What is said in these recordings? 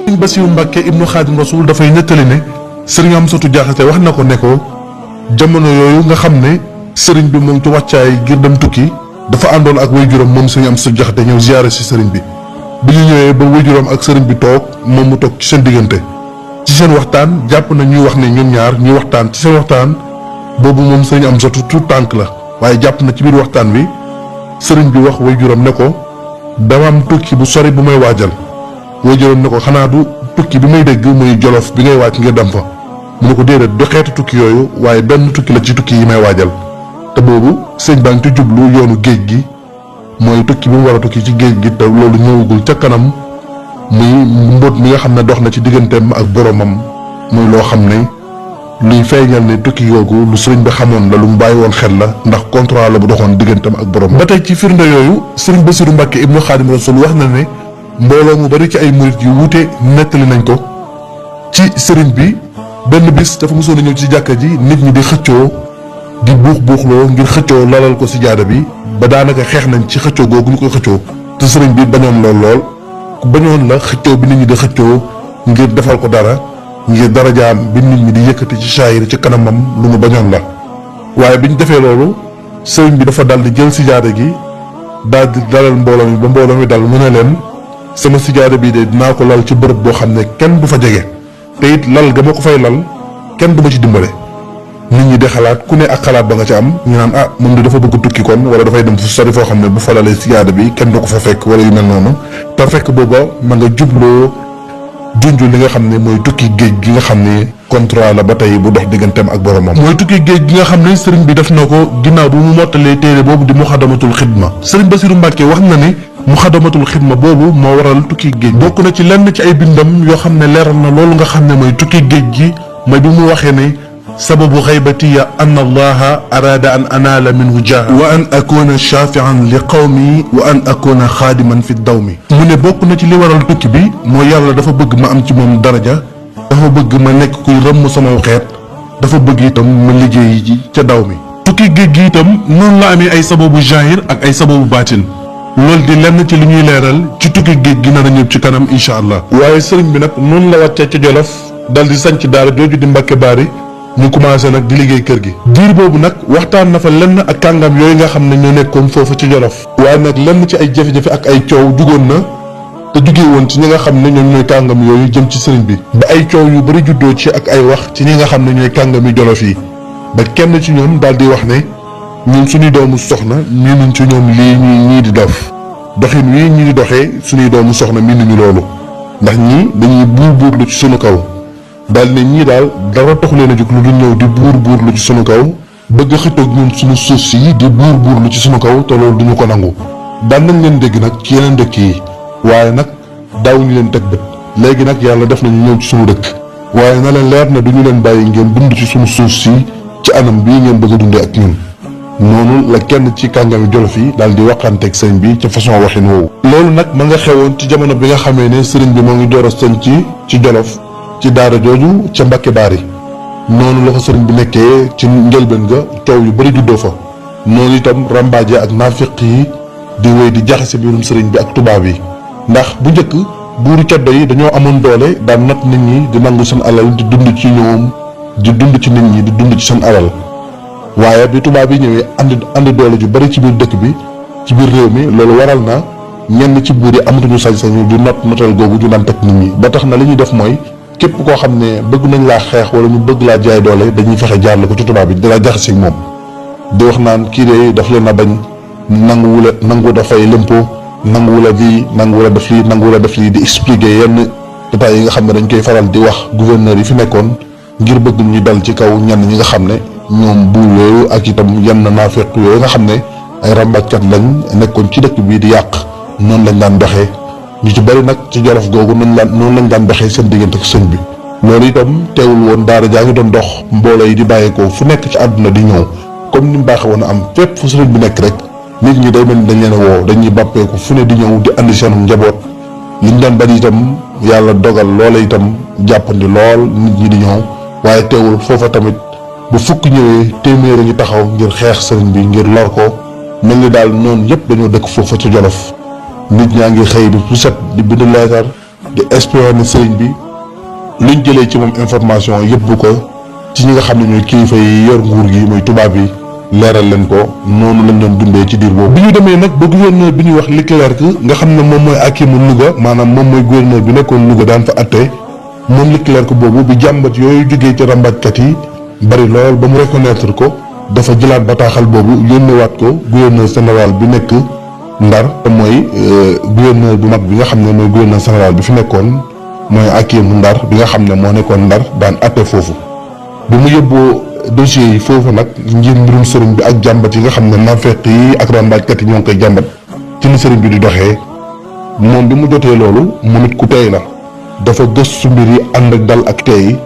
Sëriñ Basiru Mbàkke ibnu Xaadim Rasul dafay nettali ne sëriñ Amsatu Jaxate wax na ko ne ko jamono yooyu nga xam ne sëriñ bi moom ci wàccaay ngir dem tukki dafa àndoon ak waajuram moom sëriñ Amsatu Jaxate ñëw ziyaare si sëriñ bi ñu ñëwee ba waajuram ak sëriñ bi toog moom mu toog ci seen diggante ci seen waxtaan jàpp na ñuy wax ne ñoom ñaar ñuy waxtaan ci seen waxtaan boobu moom sëriñ Amsatu tout tànk la waaye jàpp na ci biir waxtaan wi sëriñ bi wax waajuram ne ko dama am tukki bu sori bu may waajal waajuram ne ko xanaa du tukki bi may dégg muy Jolof bi ngay waaj ngir dem fa mu ne ko déedéet du xeetu tukki yooyu waaye benn tukki la ci tukki yi may waajal te boobu sëñ baa ngi ci jublu yoonu géej gi mooy tukki bi mu war a tukki ci géej gi te loolu ñëwagul ca kanam muy mbóot mi nga xam ne dox na ci digganteem ak boromam muy loo xam ne luy feeñal ne tukki googu lu sëriñ bi xamoon la lu mu bàyyi woon xel la ndax contrat la bu doxoon digganteem ak borom. ba tey ci firnde yooyu sëriñ Basiru Mbàkke ibnu Xaadim Rasul wax na ne mbooloo mu bari ci ay murit yu wuute nettali nañ ko ci sëriñ bi benn bis dafa mosoon a ñëw ci jàkka ji nit ñi di xëccoo di buuxloo ngir xëccoo lalal ko si jaada bi ba daanaka xeex nañ ci xëccoo googu ñu koy xëccoo te sëriñ bi bañoon lool ku bañoon la xëccoo bi nit ñi di xëccoo ngir defal ko dara ngir darajaam bi nit ñi di yëkkati ci saayir ci kanamam lu mu bañoon la waaye biñ defee loolu sëriñ bi dafa dal di jël si jaada gi daal di dalal mbooloo mi ba mbooloo mi dal mu ne leen sama sijaada bii de dinaa ko lal ci bërëb boo xam ne kenn du fa jege te it lal ga ma ko fay lal kenn du ma ci dimbale nit ñi di xalaat ku ne ak xalaat ba nga ci am ñu naan ah moom de dafa bëgg tukki kon wala dafay dem fu sori foo xam ne bu fa lalee sijaada bi kenn du ko fa fekk wala yu mel noonu te fekk booba ma nga jubloo junj li nga xam ne mooy tukki géej gi nga xam ne contrat la ba tey bu dox digganteem ak boromam. mooy tukki géej gi nga xam ne sëriñ bi def na ko ginnaaw bu mu mottalee téere boobu di Muxaddamatul Xidma sëriñ Basiru Mbàkke wax na ne Muxaddamatul Xidma boobu moo waral tukki géej bokk na ci lenn ci ay bindam yoo xam ne leeral na loolu nga xam ne mooy tukki géej gi mooy bi mu waxee ne sababu xaybatiya an allaha araada an anaala minhu jaaha wa an akuna shafian li qawmi wa an akuna xaadiman fi dawmi mu ne bokk na ci li waral tukki bi mooy yàlla dafa bëgg ma am ci moom daraja dafa bëgg ma nekk kuy rëmm sama xeet dafa bëgg itam ma liggéey ji ca daw mi tukki géej gi itam noonu la amee ay sababu zahir ak ay sababu baatin loolu di lenn ci li ñuy leeral ci tukki géej gi nar a ñëw ci kanam incha allah. waaye sëriñ bi nag noonu la wàccee ca Jolof dal di sanc daara jooju di Mbàkke Baari ñu commencé nag di liggéey kër gi. diir boobu nag waxtaan na fa lenn ak kàngam yooyu nga xam ne ñoo nekkoon foofu ci Jolof. waaye nag lenn ci ay jafe-jafe ak ay coow jugoon na te jugee woon ci ñi nga xam ne ñoom ñooy kàngam yooyu jëm ci sëriñ bi. ba ay coow yu bari juddoo ci ak ay wax ci ñi nga xam ne ñooy kàngami Jolof yi ba kenn ci ñoom daal di wax ne ñun suñuy doomu soxna miinuñ ci ñoom lii ñii di def doxin wii ñi di doxee suñuy doomu soxna miinuñu loolu ndax ñii dañuy buurlu ci sunu kaw daal ne ñii daal dara taxu leen a jóg lu du ñëw di buurlu ci sunu kaw bëgg xëccoog ñun suñu suuf si di buurlu ci sunu kaw te loolu duñu ko nangu. daan nañ leen dégg nag ci yeneen dëkk yi waaye nag daawuñu leen teg bët léegi nag yàlla def nañu ñëw ci sunu dëkk waaye na leen leer na duñu leen bàyyi ngeen dund ci sunu suuf si ci anam bii ngeen bëgg a dundee ak ñun. noonu la kenn ci kàngami Jolof yi daal di waxanteeg sëriñ bi ca façon waxin woowu. loolu nag ma nga xewoon ci jamono bi nga xamee ne sëriñ bi moo ngi door a sëñ ci Jolof ci daara jooju ca Mbàkke Baari noonu la fa sëriñ bi nekkee ci njëlbeen ga coow yu bari juddoo fa noonu itam rambaaje ak naafiq yi di wéy di jaxase mbirum sëriñ bi ak tubaab yi ndax bu njëkk buuru ceddo yi dañoo amoon doole daan not nit ñi di nangu seen alal di dund ci ñoom di dund ci nit ñi di dund ci seen alal. waaye bi tubaab yi ñëwee andi doole ju bari ci biir dëkk bi ci biir réew mi loolu waral na ñenn ci buur yi amatuñu sañ-sañu di notal googu ju daan teg nit ñi ba tax na li ñuy def mooy képp koo xam ne bëgg nañ laa xeex wala ñu bëgg laa jaay doole dañuy fexe jaarle ko ci tubaab yi di la jaxase moom di wax naan kii de daf leen a bañ nangu dafay lempo nangu la lii nangu la def lii nangu la def lii di expliquer yenn détails yi nga xam ne dañ koy faral di wax gouverneur yi fi nekkoon ngir bëgg ñu dal ci kaw ñenn ñi nga xam ne ñoom buur yooyu ak itam yenn naafeq yooyu nga xam ne ay rambajkat lañ nekkoon ci dëkk bii di yàq noonu lañ daan doxee ñu ci bari nag ci Jolof googu noonu lañ daan doxee seen diggante ak sëñ bi. loolu itam teewul woon daara jaa ngi doon dox mbooloo yi di bàyyeekoo fu nekk ci àdduna di ñëw comme ni mu baaxee woon a am fépp fu sëriñ bi nekk rek nit ñi day mel ni dañ leen a woo dañuy bàppeeku fu ne di ñëw di andi seen njaboot liñ daan bañ itam yàlla dogal loola itam jàppandi lool nit ñi di ñëw waaye teewul foofa tamit bu fukk ñëwee téeméer a ngi taxaw ngir xeex sëriñ bi ngir lor ko mel ni daal noonu yëpp dañoo dëkk foofa ci Jolof. nit ñaa ngi xëy bi bu set di bind leetar di espionner sëriñ bi luñ jëlee ci moom information yëbbu ko ci ñi nga xam ne ñooy kilifa yi yor nguur gi mooy tubaab yi leeral leen ko noonu lañ doon dundee ci diir boobu. bi ñu demee nag ba gouverneur bi ñuy wax Leclerc nga xam ne moom mooy hakimu Louga maanaam moom mooy gouverneur bi nekkoon Louga daan fa atte moom Leclerc boobu bi jàmbat yooyu jógee ci rambaajkat yi bari lool ba mu reconnaître ko dafa jëlaat bataaxal boobu yónneewaat ko gouverneur général bi nekk Ndar te mooy gouverneur bu mag bi nga xam ne mooy gouverneur général bi fi nekkoon mooy hakimu Ndar bi nga xam ne moo nekkoon Ndar daan atte foofu. bi mu yóbboo dossier yi foofu nag ngir mbirum sëriñ bi ak jàmbat yi nga xam ne naafeq yi ak rambaajkat yi ñoo ngi koy jàmbat ci ni sëriñ bi di doxee moom bi mu jotee loolu mu nit ku teey la dafa gëstu mbir yi ànd ak dal ak teey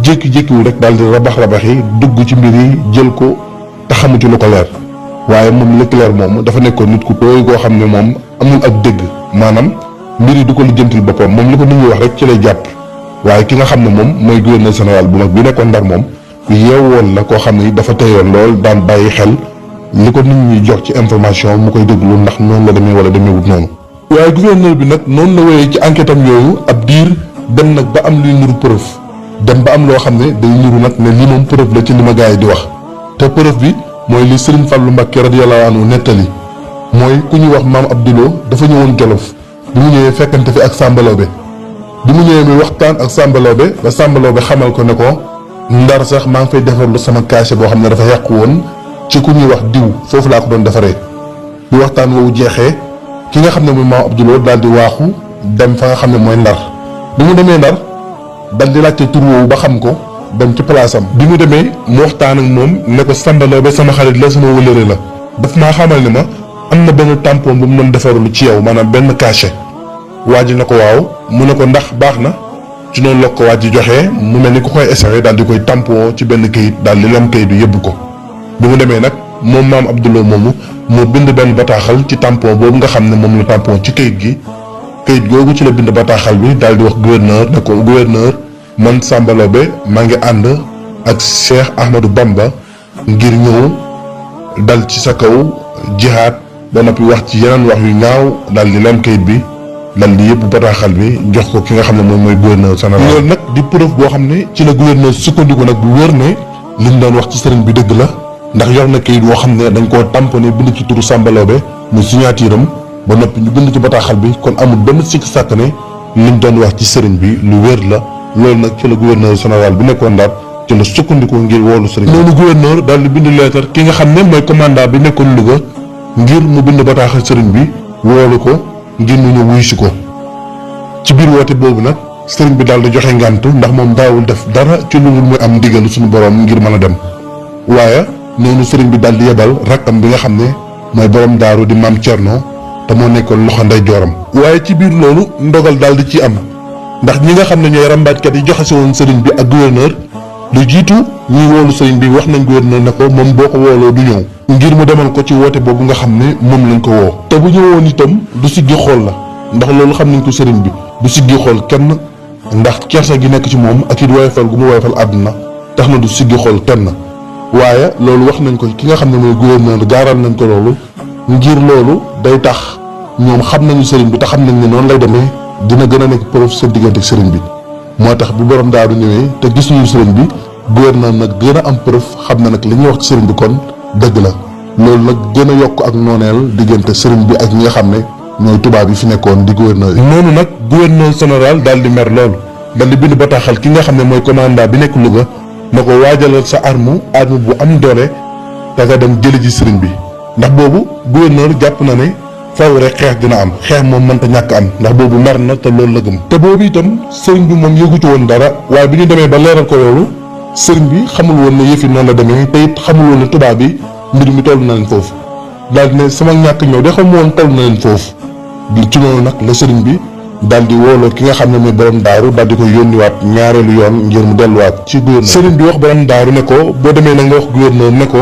jékki-jékkiwul rek daal di rabax yi dugg ci mbir yi jël ko te xamu ci lu ko leer waaye moom Leclerc moom dafa nekkoon nit ku tooy koo xam ne moom amul ak dégg maanaam mbir yi du ko lijjantil boppam moom li ko nit ñi wax rek ci lay jàpp waaye ki nga xam ne moom mooy gouverneur général bu mag bi nekkoon Ndar moom ku yeewoon la koo xam ne dafa teyoon lool daan bàyyi xel li ko nit ñi jox ci information mu koy déglu ndax noonu la demee wala demeewut noonu. waaye gouverneur bi nag noonu la wéyee ci enquête am yooyu ab diir dem nag ba am luy nuru preuve dem ba am loo xam ne day nuru nag ne lii moom preuve la ci li ma gars yi di wax te preuve bi mooy li Serigne Fallou Mbacké radiyallahu anhu nettali mooy ku ñuy wax maam Abdoulou dafa ñëwoon Jolof bi mu ñëwee fekkante fi ak Samba Laobé bi mu ñëwee muy waxtaan ak Samba Laobé ba Samba Laobé xamal ko ne ko Ndar sax maa ngi fay defarlu sama cachet boo xam ne dafa yàqu woon ci ku ñuy wax diw foofu laa ko doon defaree bi waxtaan woowu jeexee ki nga xam ne mooy maam Abdoulou daal di waaxu dem fa nga xam ne mooy Ndar bi mu demee Ndar dal di laajte tur woowu ba xam ko dem ci place am bi mu demee mu waxtaan ak moom ne ko Samba Laobé sama xarit la sama wëlëre la daf maa xamal ne ma am na benn tampon bu mu doon defarlu ci yow maanaam benn cachet waa ji na ko waaw mu ne ko ndax baax na ci noonu la ko waa ji joxee mu mel ni ku koy essayé daal di koy tampon ci benn kayit daal di lem kayit bi yëbbu ko bi mu demee nag moom maam Abdoulou moomu moo bind benn bataaxal ci tampon boobu nga xam ne moom la tampon ci kayit gi kayit googu ci la bind bataaxal bi daal di wax gouverneur ne ko gouverneur man Samba Laobé maa ngi ànd ak Cheikh Ahmadou Bamba ngir ñëw dal ci sa kaw jihaad ba noppi wax ci yeneen wax yu ñaaw daal di lem kayit bi dal di yëpp bataaxal bi jox ko ki nga xam ne moom mooy gouverneur général. loolu nag di preuve boo xam ne ci la gouverneur sukkandiku nag bu wér ne liñ doon wax ci sëriñ bi dëgg la ndax yor na kayit boo xam ne dañ koo tamponné bind ci turu Samba Laobé mu signature am ba noppi ñu bind ci bataaxal bi kon amul benn sikk sàkk ne liñ doon wax ci sëriñ bi lu wér la loolu nag ci la gouverneur général bi nekkoon Ndar ci la sukkandiku ngir woolu sëriñ bi. noonu gouverneur daal di bind leetar ki nga xam ne mooy commandant bi nekkoon Louga ngir mu bind bataaxal sëriñ bi woolu ko ngir mu ñëw wuyu si ko ci biir woote boobu nag sëriñ bi daal di joxe ngàntu ndax moom daawul def dara ci lu dul muy am ndigalu suñu borom ngir mën a dem waaye noonu sëriñ bi daal di yebal rakkam bi nga xam ne mooy borom daaru di maam Thierno te moo nekkoon loxo ndey jooram. waaye ci biir loolu ndogal daal di ci am ndax ñi nga xam ne ñooy rambaajkat yi joxe si woon sëriñ bi ak gouverneur lu jiitu ñuy woolu sëriñ bi wax nañ gouverneur ne ko moom boo ko wooloo du ñëw ngir mu demal ko ci woote boobu nga xam ne moom lañ ko woo te bu ñëwoon itam du siggi xool la ndax loolu xam nañ ko sëriñ bi du siggi xool kenn ndax kersa gi nekk ci moom ak it woyofal gu mu woyofal àdduna tax na du siggi xool kenn waaye loolu wax nañ ko ki nga xam ne mooy gouverneur gaaral nañ ko loolu ngir loolu day tax ñoom xam nañu sëriñ bi te xam nañ ne noonu lay demee dina gën a nekk preuve seen diggante ak sëriñ bi moo tax bu borom daaru ñëwee te gis ñu sëriñ bi gouverneur nag gën a am preuve xam na nag li ñuy wax ci sëriñ bi kon dëgg la loolu nag gën a yokk ak nooneel diggante sëriñ bi ak ñi nga xam ne ñooy tubaab yi fi nekkoon di gouverneur yi. noonu nag gouverneur général daal di mer lool daal di bind bataaxal ki nga xam ne mooy commandant bi nekk Louga na ko waajalal sa arme bu am doole te nga dem jëli ji sëriñ bi ndax boobu gouverneur jàpp na ne faaw rek xeex dina am xeex moom mënta ñàkk am ndax boobu mer na te loolu la gëm. te boobu itam sëriñ bi moom yëgu ci woon dara waaye bi ñu demee ba leeral ko loolu sëriñ bi xamul woon ne yëf yi noonu la demee te it xamul woon ne tubaab bi mbir mi toll na leen foofu daal di ne sama ñàkk ñëw de xam woon toll na leen foofu ci noonu nag la sëriñ bi daal di wooloo ki nga xam ne mooy borom daaru daal di koy yónniwaat ñaareelu yoon ngir mu delluwaat ci gouverneur. sëriñ bi wax borom daaru ne ko boo demee na nga wax gouverneur ne ko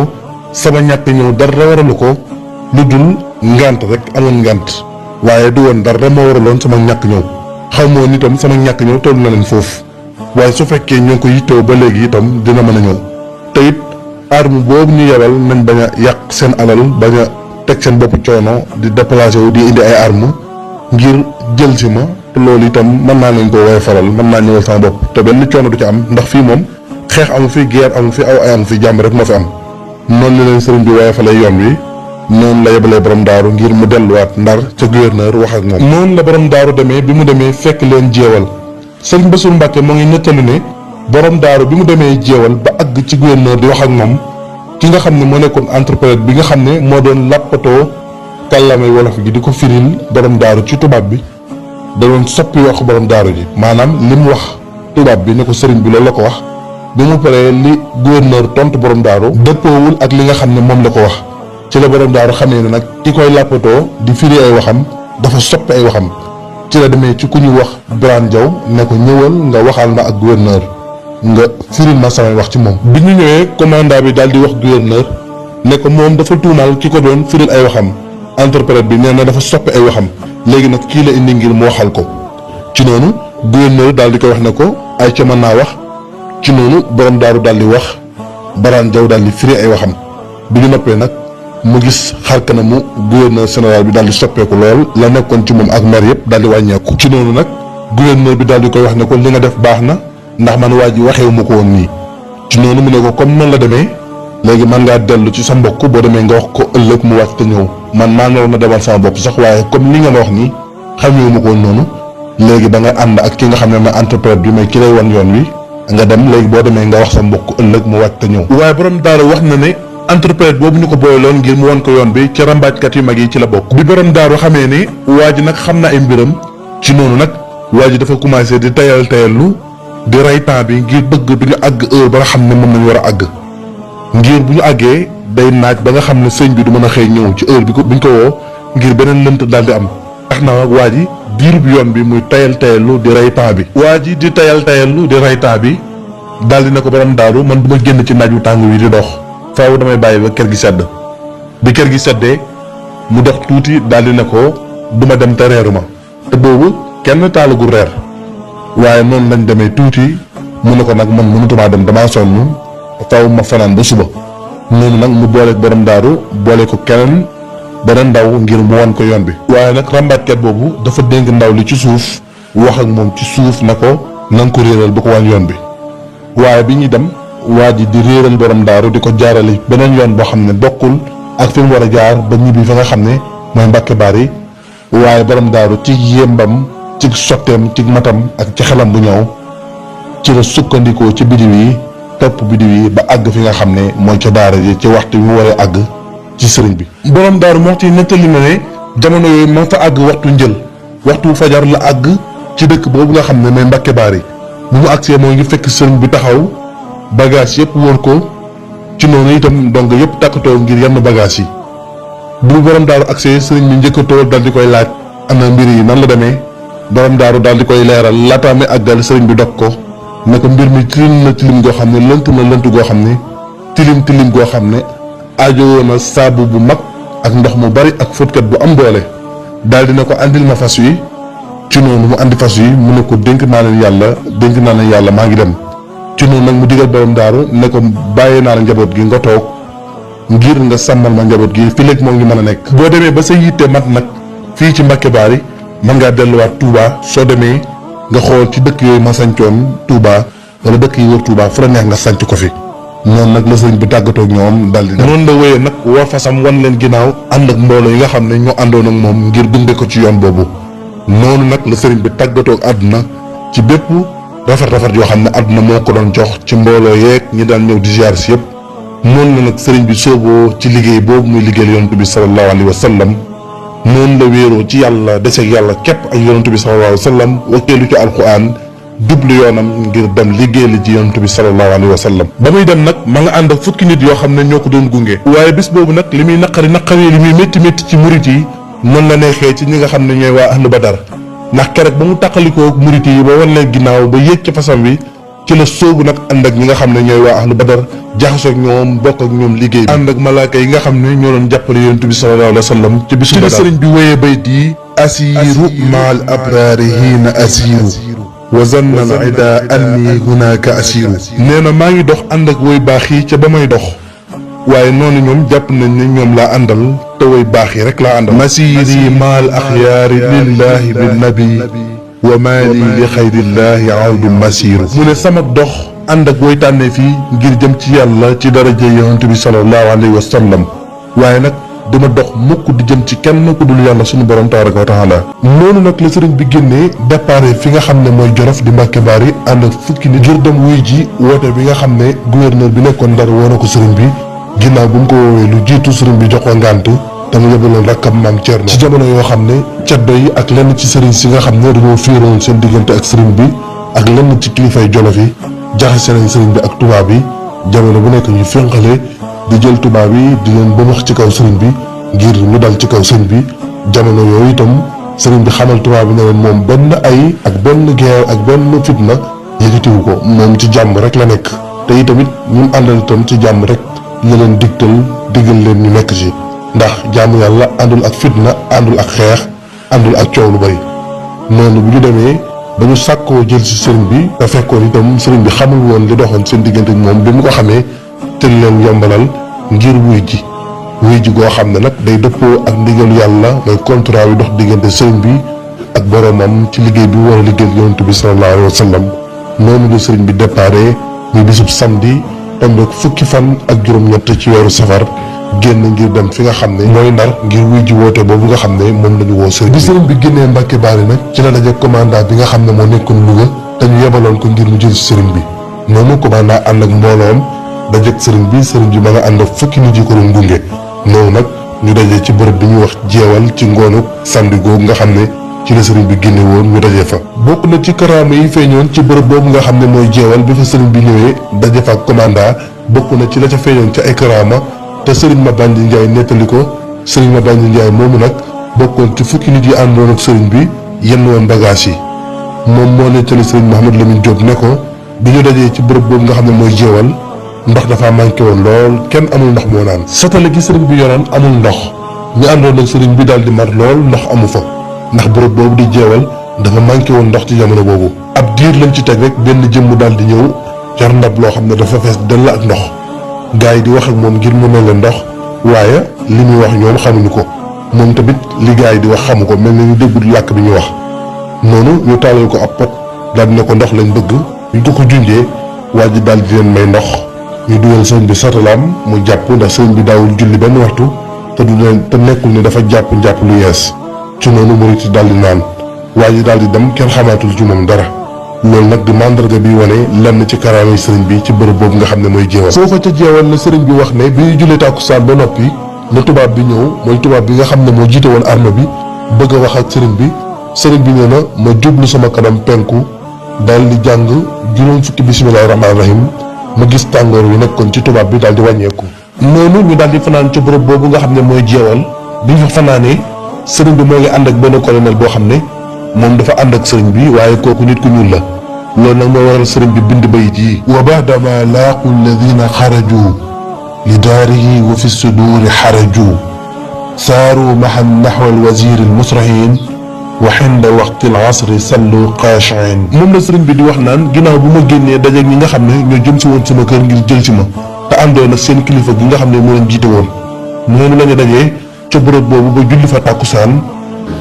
sama ñàkk ñëw dara waralu ko lu dul ngant rek amoon ngant waaye du woon dara moo waraloon sama ñàkk ñëw xaw ma woon itam sama ñàkk ñëw toll na leen foofu waaye su fekkee ñoo ngi ko yittewoo ba léegi itam dina mën a ñëw te it arme boobu ñu yebal nañ bañ a yàq seen alal bañ a teg seen bopp coono di déplacé wu di indi ay armes ngir jël si ma te loolu itam mën naa leen ko woye faral mën naa ñëwal sama bopp te benn coono du ci am ndax fii moom xeex amu fi guerre amu fi aw ay amu fi jàmm rek moo fi am. noonu la leen sëriñ bi woye falee yoon wi noonu la yebalee borom daaru ngir mu delluwaat ndar ca gouverneur wax ak moom. noonu la borom daaru demee bi mu demee fekk leen jéewal sëriñ Bassirou Mbacke moo ngi nettali ne borom daaru bi mu demee jéewal ba àgg ci gouverneur di wax ak moom ki nga xam ne moo nekkoon interprète bi nga xam ne moo doon làppatoo kàllaamay wolof gi di ko firil borom daaru ci tubaab bi da doon soppi wax borom daaru ji maanaam li mu wax tubaab bi ne ko sëriñ bi loolu la ko wax bi mu paree li gouverneur tontu borom daaru dëppoowul ak li nga xam ne moom la ko wax ci la borom daaru xamee ne nag ki koy làppatoo di firi ay waxam dafa soppi ay waxam ci la demee ci ku ñuy wax Birane Diaw ne ko ñëwal nga waxal ma ak gouverneur nga firil ma samay wax ci moom. bi ñu ñëwee commandant bi daal di wax gouverneur ne ko moom dafa tuumaal ki ko doon firil ay waxam interprète bi nee na dafa soppi ay waxam léegi nag kii la indi ngir mu waxal ko ci noonu gouverneur daal di koy wax ne ko ay ca mën naa wax ci noonu borom daaru daal di wax Birane Diaw daal di firi ay waxam bi ñu noppee nag mu gis xar kanamu gouverneur général bi daal di soppeeku lool la nekkoon ci moom ak mer yëpp daal di wàññeeku. ci noonu nag gouverneur bi daal di koy wax ne ko li nga def baax na ndax man waa ji waxewu ma ko woon nii ci noonu mu ne ko comme noonu la demee léegi man ngaa dellu ci sa mbokk boo demee nga wax ko ëllëg mu wàcc te ñëw man maa ngi na demal sama bopp sax waaye comme li nga ma wax nii xamewu ma ko woon noonu léegi da nga ànd ak ki nga xam ne ma interprète bi may ki lay wan yoon wi nga dem léegi boo demee nga wax sa mbokk ëllëg mu wàcc te ñëw. waaye borom daaru wax na ne interprète boobu ñu ko booyaloon ngir mu won ko yoon bi ci rambaajkat yu mag yi ci la bokk. bi borom daaru xamee ne waa ji nag xam na ay mbiram ci noonu nag waa ji dafa commencé di tayallu di rey temps bi ngir bëgg du ñu àgg heure ba nga xam ne moom nañu war a àgg ngir bu ñu àggee day naaj ba nga xam ne sëñ bi du mën a xëy ñëw ci heure bi buñ ko woo ngir beneen lënt daal di am. tax na waa ji diirub yoon bi muy tayallu di rey temps bi. waa ji di tayallu di rey temps bi daal di ne ko borom daaru man du ma génn ci naaj wu tàng wi di dox faaw damay bàyyi ba kër gi sedd bi kër gi seddee mu dox tuuti daal di ne ko du ma dem te reeru ma te boobu kenn taalagul reer waaye noonu lañ demee tuuti mu ne ko nag man mënutumaa dem damaa sonn faaw ma fanaan ba suba noonu nag mu boole borom daaru boole ko keneen beneen ndaw ngir mu won ko yoon bi. waaye nag rambaatkat boobu dafa dénk ndaw li ci suuf wax ak moom ci suuf na ko na nga ko réeral ba ko wan yoon bi waaye bi ñuy dem waa ji di réeral borom daaru di ko jaarale beneen yoon boo xam ne bokkul ak fi mu war a jaar ba ñibbi fa nga xam ne mooy Mbàkke Bari waaye borom daaru ci yembam ci sotteem ci matam ak ci xelam bu ñëw ci la sukkandikoo ci bidiw yi topp bidiw yi ba àgg fi nga xam ne mooy ca daara ji ci waxtu bi mu waree àgg ci sëriñ bi. borom daaru Muxti nettali na ne jamono yooyu ma fa àgg waxtu njël waxtu fajar la àgg ci dëkk boobu nga xam ne mooy Mbàkke Bari bu mu àggsee moo ngi fekk sëriñ bi taxaw bagage yëpp wër ko ci noonu itam donc yëpp takkatoo ngir yenn bagage yi bu borom daaru àggsee sëriñ bi njëkkatoo dal di koy laaj ana mbir yi nan la demee borom daaru daal di koy leeral laataa mi àggal sëriñ bi dog ko ne ko mbir mi tilim na tilim goo xam ne lënt na lënt goo xam ne tilim goo xam ne aajowoo na saabu bu mag ak ndox mu bari ak fóotkat bu am doole daal di ne ko andil ma fas wi ci noonu mu andi fas wi mu ne ko dénk naa leen yàlla maa ngi dem ci noonu nag mu digal borom daaru ne ko bàyyee naa la njaboot gi nga toog ngir nga sàmmal ma njaboot gi fi léegi moo ngi mën a nekk. boo demee ba sa yitte mat nag fii ci Mbàkke Bari mën ngaa delluwaat Touba soo demee nga xool ci dëkk yooyu ma sancoon Touba wala dëkk yi wër Touba fu la neex nga sanc ko fi noonu nag la sëriñ bi tàggatoo ak ñoom daal di. noonu la wéyee nag woo fasam wan leen ginnaaw ànd ak mbooloo yi nga xam ne ñoo àndoon ak moom ngir gunge ko ci yoon boobu noonu nag la sëriñ bi tàggatoo ak àdduna ci bépp rafet yoo xam ne àdduna moo ko doon jox ci mbooloo yeeg ñi daan ñëw di ziar si yëpp noonu la nag sëriñ bi sooboo ci liggéey boobu muy liggéeyal yonent bi sallallahu alayhi wa sallam noonu la wéeroo ci yàlla deseeg yàlla képp ak yonent bi sallallahu alayhi wa sallam wakkeelu ci alquran jublu yoonam ngir dem liggéey li ci yonent bi sallallahu alayhi wa sallam ba muy dem nag ma nga ànd ak fukki nit yoo xam ne ñoo ko doon gunge waaye bis boobu nag li muy naqari li muy métti ci murit yi noonu la neexee ci ñi nga xam ne ñooy waa ahlu badar ndax keroog ba mu tàqalikoo murit yi ba wan leen ginnaaw ba yéeg ca fasam wi ci la sóobu nag ànd ak ñi nga xam ne ñooy waa ahlu badar jaxasoo ak ñoom bokk ak ñoom liggéey bi ànd ak malaaka yi nga xam ne ñoo doon jàppale yonent bi sallallahu alayhi wa sallam ci bisu badar sëriñ bi wéyee bayt yi asiiru maal abraari hiina asiiru wa zanna al ida anni hunaka asiiru nee na maa ngi dox ànd ak woy baax yi ca ba may dox waaye noonu ñoom jàpp nañ ne ñoom laa àndal te way baax yi rek laa àndal. masiri maal axyaari lillahi bin nabi wa maali li xayrillahi awdu masiru. mu ne sama dox ànd ak way tànnee fii ngir jëm ci yàlla ci daraja yonent bi sallallahu alayhi wa sallam waaye nag duma dox mukk di jëm ci kenn ku dul yàlla sunu borom tabaraka wa taala. noonu nag la sëriñ bi génnee départ fi nga xam ne mooy Jolof di Mbàkke Baari ànd ak fukki nit ngir dem wuy ji woote bi nga xam ne gouverneur bi nekkoon Ndar woo na ko sëriñ bi ginnaaw bu mu ko woowee lu jiitu sëriñ bi jox ko ngànt te mu yebaloon rakkam maam Thierno. ci jamono yoo xam ne ceddo yi ak lenn ci sëriñ si nga xam ne dañoo fiiroon seen diggante ak sëriñ bi ak lenn ci kilifay Jolof yi jaxase nañ sëriñ bi ak tubaab yi jamono bu nekk ñu fénqale di jël tubaab yi di leen ba wax ci kaw sëriñ bi ngir ñu dal ci kaw sëriñ bi jamono yooyu itam sëriñ bi xamal tubaab bi ne leen moom benn ay ak benn geew ak benn fitna yëkkatiwu ko moom ci jàmm rek la nekk te itamit ñun àndal itam ci jàmm rek la leen diggal leen ñu nekk ci ndax jàmm yàlla àndul ak fitna àndul ak xeex àndul ak coow lu bari. noonu bu ñu demee ba ñu sàkkoo jël ci sëriñ bi te fekkoon itam sëriñ bi xamul woon li doxoon seen diggante moom bi mu ko xamee te leen yombalal ngir wuy ji goo xam ne nag day dëppoo ak ndigalu yàlla mooy contrat bi dox diggante sëriñ bi ak boromam ci liggéey bi war a liggéeyal yonent bi sallallahu alayhi wa sallam. noonu la sëriñ bi déparé muy bisub samedi tombeek fukki fan ak juróom-ñett ci weeru safar génn ngir dem fi nga xam ne mooy Ndar ngir wuy ji woote boobu nga xam ne moom lañu woo sëriñ bi. sëriñ bi génnee Mbàkke Baari nag ci la daje commandant bi nga xam ne moo nekkoon Louga te ñu yebaloon ko ngir mu jël si sëriñ bi noonu commandant ànd ak mbooloom dajeek sëriñ bi ma nga ànd ak fukki nit yi ko doon gunge. noonu nag ñu dajee ci bërëb bi ñuy wax jeewal ci ngoonu samedi googu nga xam ne ci la sëriñ bi génne woon ñu dajee fa. bokk na ci karaama yi feeñoon ci bërëb boobu nga xam ne mooy jeewal bi fa sëriñ bi ñëwee daje fa ak commandant bokk na ci la ca feeñoon ci ay karaama te sëriñ Mabandi Ndiaye nettali ko. sëriñ Mabandi Ndiaye moomu nag bokkoon ci fukki nit yi àndoon ak sëriñ bi yenn woon bagage yi moom moo nettali sëriñ Mouhamadou Lamine Diop ne ko bi ñu dajee ci bërëb boobu nga xam ne mooy jeewal ndox dafa manqué woon lool kenn amul ndox moo naan satale gi sëriñ bi yoroon amul ndox ñu àndoon ak sëriñ bi daal di mar lool ndox amu fa ndax bërëb boobu di jeewal dafa manqué woon ndox ci jamono boobu. ab diir lañ ci teg rek benn jëmm daal di ñëw jar ndab loo xam ne dafa fees dell ak ndox gars yi di wax ak moom ngir mu ne leen ndox waaye li muy wax ñoom xamuñu ko moom tamit li gars yi di wax xamu ko mel na ñu déggul làkk bi ñu wax. noonu ñu taalal ko ab pot daal di ne ko ndox lañ bëgg ñu ko junjee waa ji daal di leen may ndox. ñu dugal sëriñ bi satalaam mu jàpp ndax sëriñ bi daawul julli benn waxtu te nekkul ne dafa jàpp lu yees ci noonu murit daal di naan waa ji daal di dem kenn xamaatul ci moom dara loolu nag di mandarga bi wane lenn ci karaamay sëriñ bi ci bërëb boobu nga xam ne mooy jeewal. foofa ca jeewal la sëriñ bi wax ne bi ñu jullee tàkkusaan ba noppi la tubaab bi ñëw mooy tubaab bi nga xam ne moo jiite woon arme bi bëgg a wax ak sëriñ bi nee na ma jublu sama kanam penku daal di jàng juróom fukki bismillahi rahmaani rahim ma gis tàngoor wi nekkoon ci tubaab bi daal di wàññeeku. noonu ñu daal di fanaan ca bërëb boobu nga xam ne mooy jeewal bi ñu fa fanaanee sëriñ bi moo ngi ànd ak benn colonel boo xam ne moom dafa ànd ak sëriñ bi waaye kooku nit ku ñuul la loolu nag moo waral sëriñ bi bind bayit yi wa baadama laaqu alladina xaraju li daarihi wa fi suduuri xaraju saaru mahan naxwa alwazir almusrahin wa xinda waqti alasri sallu qaashiin. moom la sëriñ bi di wax naan ginnaaw bu ma génnee dajeeg ñi nga xam ne ñoo jëm si woon sama kër ngir jël si ma te àndoon ak seen kilifa gi nga xam ne moo leen jiite woon noonu la ñu dajee ca bërëb boobu ba julli fa tàkkusaan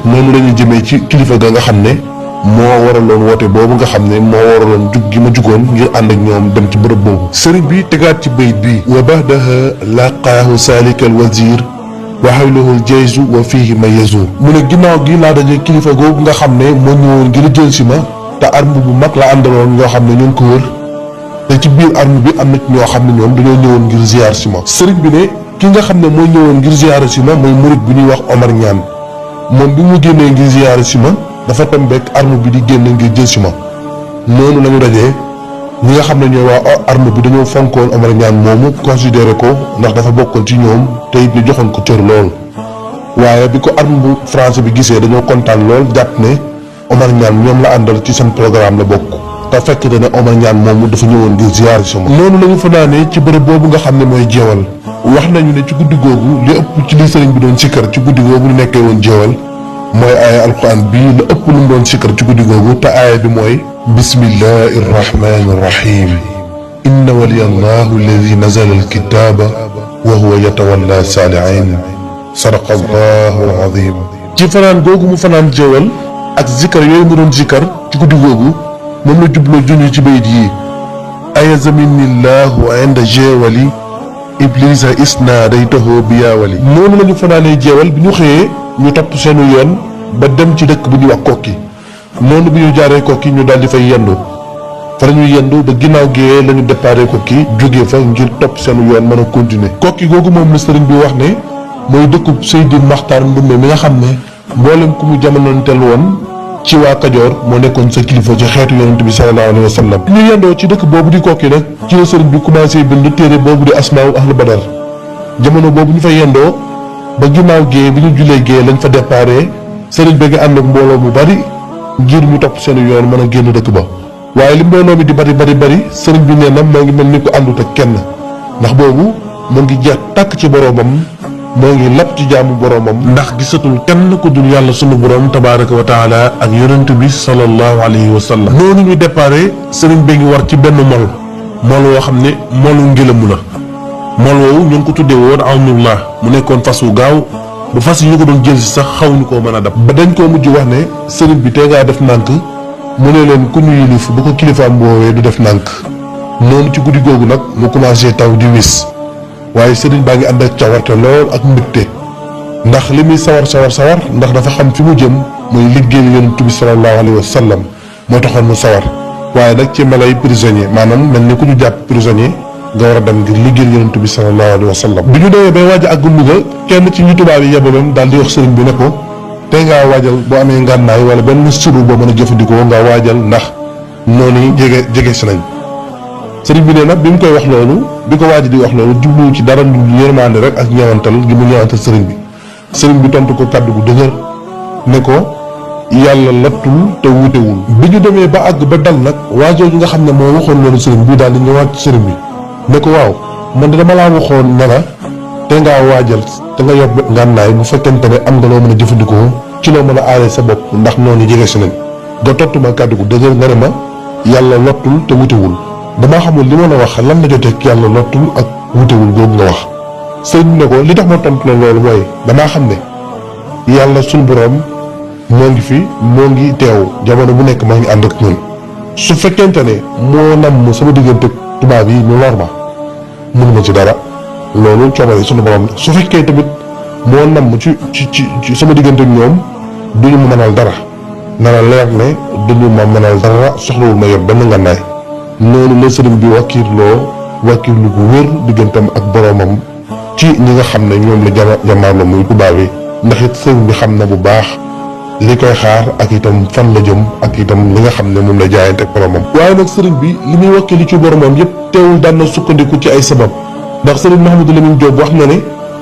noonu la ñu jëmee ci kilifa ga nga xam ne moo waraloon woote boobu nga xam ne moo waraloon jug gi ma jugoon ngir ànd ak ñoom dem ci bërëb boobu. sëriñ bi tegaat ci bayit bi wa bahdaha laqaahu saalika alwazir wa hawluhu aljayzu wa fihi ma yazur. mu ne ginnaaw gi laa daje kilifa googu nga xam ne moo ñëwoon ngir jël si ma te arme bu mag la àndaloon ñoo xam ne ñoo ko wër te ci biir arme bi am na ñoo xam ne ñoom dañoo ñëwoon ngir ziar si ma. sëriñ bi ne ki nga xam ne moo ñëwoon ngir ziar si ma mooy murit bu ñuy wax Omar Ñaan moom bi mu génnee ngir ziar si ma dafa tombeek arme bi di génn ngir jël si ma noonu lañu dajee ñi nga xam ne ñooy waa arme bi dañoo fonkoon Omar Ñaan moomu considéré ko ndax dafa bokkoon ci ñoom te it ñu joxoon ko cër lool waaye bi ko arme bu français bi gisee dañoo kontaan lool jàpp ne Omar Ñaan ñoom la àndal ci seen programme la bokk te fekk ne Omar Ñaan moomu dafa ñëwoon ngir ziar si ma. noonu lañu fanaanee ci bërëb boobu nga xam ne mooy jeewal wax nañu ne ci guddi googu li ëpp ci li sëriñ bi doon sikkar ci guddi googu lu nekkee woon jeewal mooy aaya alquran bii la ëpp lu mu doon sikkar ci guddi googu te aaya bi mooy bismillahi irrahmani irrahim inna waliya allahu alladi nazala alkitaba wa huwa yatawalla saalihin sadaqallahu alazim. ci fanaan googu mu fanaan jéewal ak zikkar yooyu mu doon zikkar ci guddi googu moom la jubloo junj ci bayit yi ayazaminillahu inda jéewali iblisa isnaadaytahu biyaawali. noonu la ñu fanaanee jéewal bi ñu xëyee ñu topp seenu yoon ba dem ci dëkk bu ñuy wax kokki. noonu bi ñu jaaree kokki ñu daal di fay yendu fa la ñuy yendu ba ginnaaw géeyee la ñu déparé kokki jógee fa ngir topp seenu yoon mën a continuer. kokki googu moom la sëriñ bi wax ne mooy dëkkub Seydi Maxtaar Ndumbe mi nga xam ne mboolem ku mu jamonoonteel woon ci waa Kajoor moo nekkoon sa kilifa ci xeetu yonent bi sallallahu alayhi wa sallam. ñu yendoo ci dëkk boobu di kokki nag ci la sëriñ bi commencé bind téere boobu di asmaaw ahlu badar. jamono boobu ñu fa yendoo ba ginnaaw géeye bi ñu julee géeye lañ fa déparé sëriñ bi nga ànd ak mbooloo mu bari ngir ñu topp seen yoon mën a génn dëkk ba. waaye li mbooloo mi di bari sëriñ bi nee na moo ngi mel ni ko àndut ak kenn ndax boobu mu ngi jeex tàkk ci boroomam moo ngi lapp ci jaamu boroomam ndax gisatul kenn ku dul yàlla sunu boroom tabaaraka wa taala ak yonent bi sallallahu alayhi wa sallam. noonu ñu déparé sëriñ bi ngi war ci benn mol woo xam ne molu ngelamu la mol woowu ñu ngi ko tuddee woon awnullah mu nekkoon fas wu gaaw ba fas yi ñu ko doon jël si sax xaw ñu koo mën a dab. ba dañ koo mujj wax ne sëriñ bi tey ngaa def nànk mu ne leen ku ñu yilif bu ko kilifaam boowee du def nànk. noonu ci guddi googu nag mu commencé taw di wis waaye sëriñ baa ngi ànd ak cawarte lool ak mbégte ndax li muy sawar ndax dafa xam fi mu jëm muy liggéeyal yonent bi sallallahu alayhi wa sallam moo taxoon mu sawar waaye nag ci melay prisonnier maanaam mel ni ku ñu jàpp prisonnier nga war a dem ngir liggéeyal yonent bi sallallahu alayhi wa sallam. bi ñu demee bay waaj a àgg Louga kenn ci ñu tubaab yi yebamam daal di wax sëriñ bi ne ko tey ngaa waajal boo amee ngànnaay wala benn suru boo mën a jëfandikoo nga waajal ndax noonu jege si nañ. sëriñ bi nee nag bi mu koy wax loolu bi ko waaj di wax loolu jubluwu ci dara lu yërmaande rek ak ñeewantal gi mu ñeewantal sëriñ bi tontu ko kàddu gu dëgër ne ko yàlla lottul te wutewul. bi ñu demee ba àgg ba dal nag waajooju nga xam ne moo waxoon loolu sëriñ bi daal di ñëwaat ci sëriñ bi ne ko waaw man de dama laa waxoon ne la te ngaa waajal te nga yor ngànnaay bu fekkente ne am nga loo mën a jëfandikoo ci loo mën a aaree sa bopp ndax noonu jege si nañ nga tontu ma kàddu gu dëgër nga ne ma yàlla lottul te wutewul. damaa xamul li ma la wax lan la jotee ak yàlla lottul ak wutewul googu nga wax. sëriñ bi ne ko li tax ma tontu la loolu mooy damaa xam ne yàlla suñu boroom moo ngi fi moo ngi teew jamono bu nekk maa ngi ànd ak ñun. su fekkente ne moo nam sama diggante tubaab yi ñu lor ma mënuma ci dara loolu coobare suñu boroom su fekkee tamit moo nam ci sama diggante ak ñoom duñu ma mënal dara na la leer ne duñu ma mënal dara soxlawul ma yor benn ngànnaay. noonu la sëriñ bi wàkkirlu gu wér diggantam ak boroomam ci ñi nga xam ne ñoom la jamaarloo muy tubaab yi ndax it sëriñ bi xam na bu baax li koy xaar ak itam fan la jëm ak itam li nga xam ne moom la jaayante ak boroomam. waaye nag sëriñ bi li muy wakkilu ci boroomam yépp teewul daan na sukkandiku ci ay sabab ndax sëriñ Mouhamadou Lamine Diop wax na ne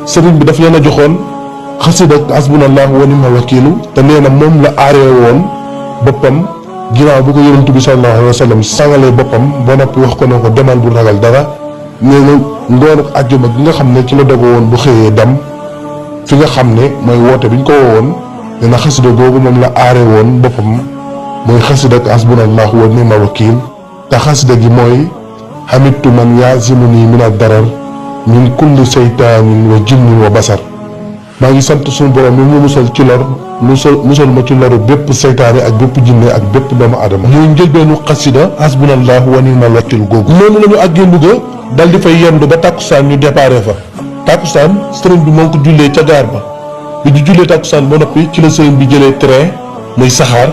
sëriñ bi daf leen a joxoon xasida hasbunallahu wa ni'mal wakiilu te nee na moom la aaree woon boppam ginnaaw bu ko yonent bi sallallahu alayhi wa sallam sangalee boppam ba noppi wax ko ne ko demal bu ragal dara nee na ngoonu àjjuma gi nga xam ne ci la dogo woon bu xëyee dem fi nga xam ne mooy woote bi ñu ko woowoon nee na xasida googu moom la aaree woon boppam mooy xasida ak hasbunallahu wa ni'mal wakiil te xasida gi mooy hamidtu man yasimuni min ad-darar min kulli saytaanin wa jinnin wa basar maa ngi sant suñu borom mi mu musal ci lor musal ma ci loru bépp seytaane ak bépp jinne ak bépp doomu aadama. ñuy njëlbeenu xasida hasbunallahu wa ni'mal wakiil googu. noonu la ñu àggee Louga dal di fay yendu ba tàkkusaan ñu déparé fa. tàkkusaan sëriñ bi moo ko jullee ca gaar ba bi ñu jullee tàkkusaan ba noppi ci la sëriñ bi jëlee train muy saxaar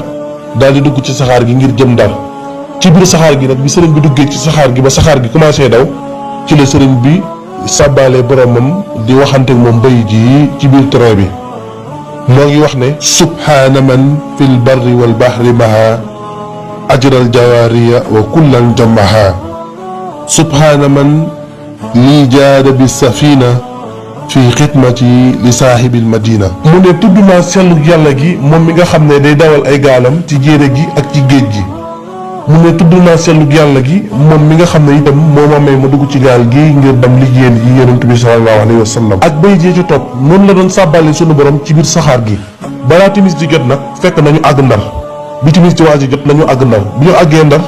daal di dugg ci saxaar gi ngir jëm Ndar. ci biir saxaar gi nag bi sëriñ bi duggee ci saxaar gi ba saxaar gi commencé daw ci la sëriñ bi sàbbaale boromam di waxante moom bay ji ci biir train bi. moo ngi wax ne subhaana man fil barri wal bahri maha ajral jawaariya wa kullan jamaha subhaana man lii jaada bi safina fi xidmati li saahibil madina. mu ne tudd naa sellu yàlla gi moom mi nga xam ne day dawal ay gaalam ci jéere gi ak ci géej gi. mu ne tudd naa sellu yàlla gi moom mi nga xam ne itam moo ma may ma dugg ci gaal gi ngir dem liggéeyal yi yonent bi sallallahu alayhi wa sallam. ak bay jee ci topp noonu la doon sàbbale sunu borom ci biir saxaar gi. balaa timis di jot nag fekk nañu àgg Ndar bi timis di waaj jot nañu àgg Ndar bi ñu àggee Ndar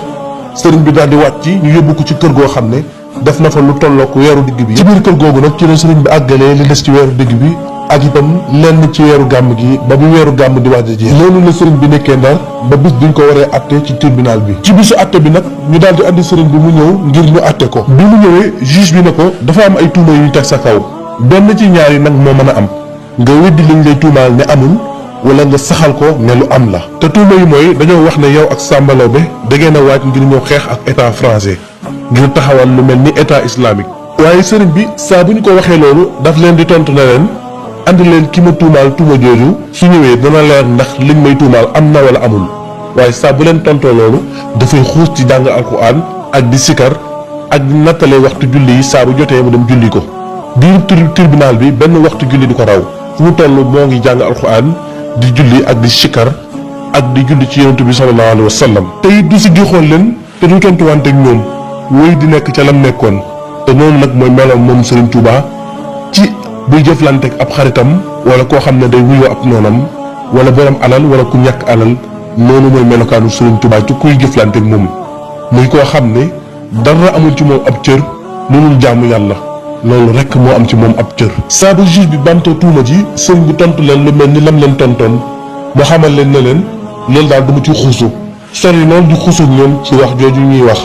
sëriñ bi daal di wàcc ñu yóbbu ko ci kër goo xam ne def na fa lu tollook weeru digg bi. ci biir kër googu nag ci la sëriñ bi àggalee li des ci weeru digg bi ak itam lenn ci weeru gàmm gi ba bu weeru gàmm di waaj a jeex. loolu la sëriñ bi nekkee Ndar ba bis biñ ko waree atte ci tribunal bi. ci bisu atte bi nag ñu daal di andi sëriñ bi mu ñëw ngir ñu atte ko. bi mu ñëwee juge bi ne ko dafa am ay tuuma yu ñu teg sa kaw benn ci ñaar yi nag moo mën a am nga weddi liñ lay tuumaal ne amul wala nga saxal ko ne lu am la. te tuuma yi mooy dañoo wax ne yow ak Samba Laobé da ngeen a waaj ngir ñëw xeex ak état français ngir taxawal lu mel ni état islamique. waaye sëriñ bi saa bu ñu ko waxee loolu daf leen di tontu ne leen andi leen ki ma tuumaal tuuma jooju su ñëwee dana leer ndax liñ may tuumaal am na wala amul. waaye saa bu leen tontoo loolu dafay xuus ci jàng alquran ak di sikar ak di nattale waxtu julli yi saa bu jotee mu dem julli ko. diiru tribunal bi benn waxtu julli du ko raw fu mu toll moo ngi jàng alquran di julli ak di sikar ak di julli ci yonent bi sallallahu alayhi wa sallam. te it du si gi xool leen te du tontuwante ak ñoom wéy di nekk ca lam nekkoon. te noonu nag mooy meloom moom Serigne Touba ci buy jëflanteeg ab xaritam wala koo xam ne day wuyoo ab noonam wala borom alal wala ku ñàkk alal noonu mooy melokaanu Serigne Touba ci kuy jëflanteeg moom muy koo xam ne dara amul ci moom ab cër lu dul jaamu yàlla loolu rek moo am ci moom ab cër. saa bu juge bi bamtoo tuuma ji sëriñ bi tontu leen lu mel ni lam leen tontoon moo xamal leen ne leen loolu daal du ma ci xuusu sori loolu di xuusu ñoom ci wax jooju ñuy wax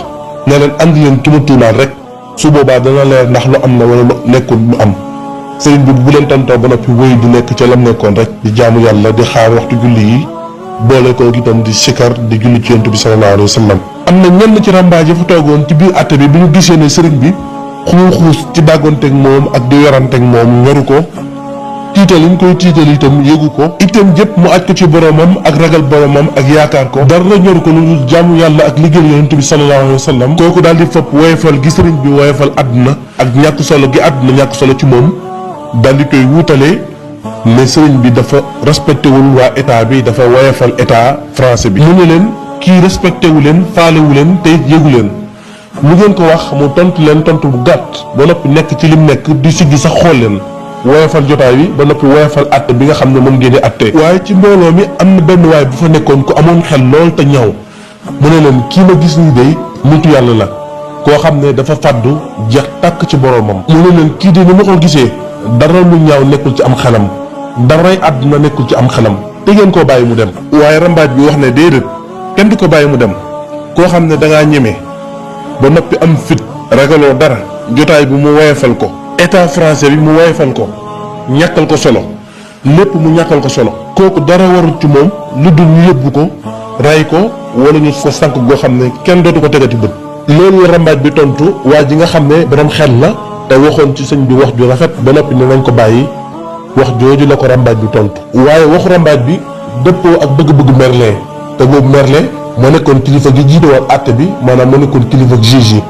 ne leen andi leen tuma tuumaal rek. su boobaa dana leer ndax lu am na wala lu nekkul lu am sëriñ bi bu leen tontoo ba noppi wéy di nekk ca lam nekkoon rek di jaamu yàlla di xaar waxtu julli yi boole ko itam di sikar di julli ci yonent bi sallallahu alayhi wa sallam. am na ñenn ci rambaaj yi fa toogoon ci biir àtte bi ñu gisee ne sëriñ bi xuus ci dàggoonteeg moom ak di yoranteeg moom ñoru ko tiital yi ñu koy tiital itam yëgu ko itam jëpp mu aj ko ci boromam ak ragal boromam ak yaakaar ko dara la ñoru ko lu dul jaamu yàlla ak liggéey yonent bi sallallahu alayhi wa sallam. kooku daal di fopp woyofal gi sëriñ bi woyofal àdduna ak ñàkk solo gi àdduna ñàkk solo ci moom daal di koy wuutale ne sëriñ bi dafa respecté wul waa état bi dafa woyofal état français bi. mu ne leen kii respecté wu leen faale wu leen te yëgu leen lu ngeen ko wax mu tontu leen tontu bu gàtt ba noppi nekk ci lim nekk di siggi sax xool leen. woyofal jotaay bi ba noppi woyofal àtte bi nga xam ne moom ngeen di àtte. waaye ci mbooloo mi am na benn waay bu fa nekkoon ku amoon xel lool te ñaw mu ne leen kii ma gis nii day nitu yàlla la koo xam ne dafa fàddu jeex tàkk ci boroomam. mu ne leen kii de ni ma ko gisee dara lu ñaaw nekkul ci am xelam daray àdduna nekkul ci am xelam te ngeen koo bàyyi mu dem. waaye rambaaj bi wax ne déedéet kenn du ko bàyyi mu dem koo xam ne dangaa ñeme ba noppi am fit ragaloo dara jotaay bi mu woyofal ko. état français bi mu woyofal ko ñàkkal ko solo lépp mu ñàkkal ko solo kooku dara warul ci moom lu dul ñu yóbbu ko ray ko wala ñu ko sànq goo xam ne kenn dootu ko tegati bët. loolu la rambaaj bi tontu waa ji nga xam ne borom xel la te waxoon ci sëñ bi wax ju rafet ba noppi ne nañ ko bàyyi wax jooju la ko rambaaj bi tontu. waaye waxu rambaaj bi dëppoo ak bëgg-bëggu Merlin te boobu Merlin moo nekkoon kilifa gi jiite woon àtte bi maanaam moo nekkoon kilifa juge yi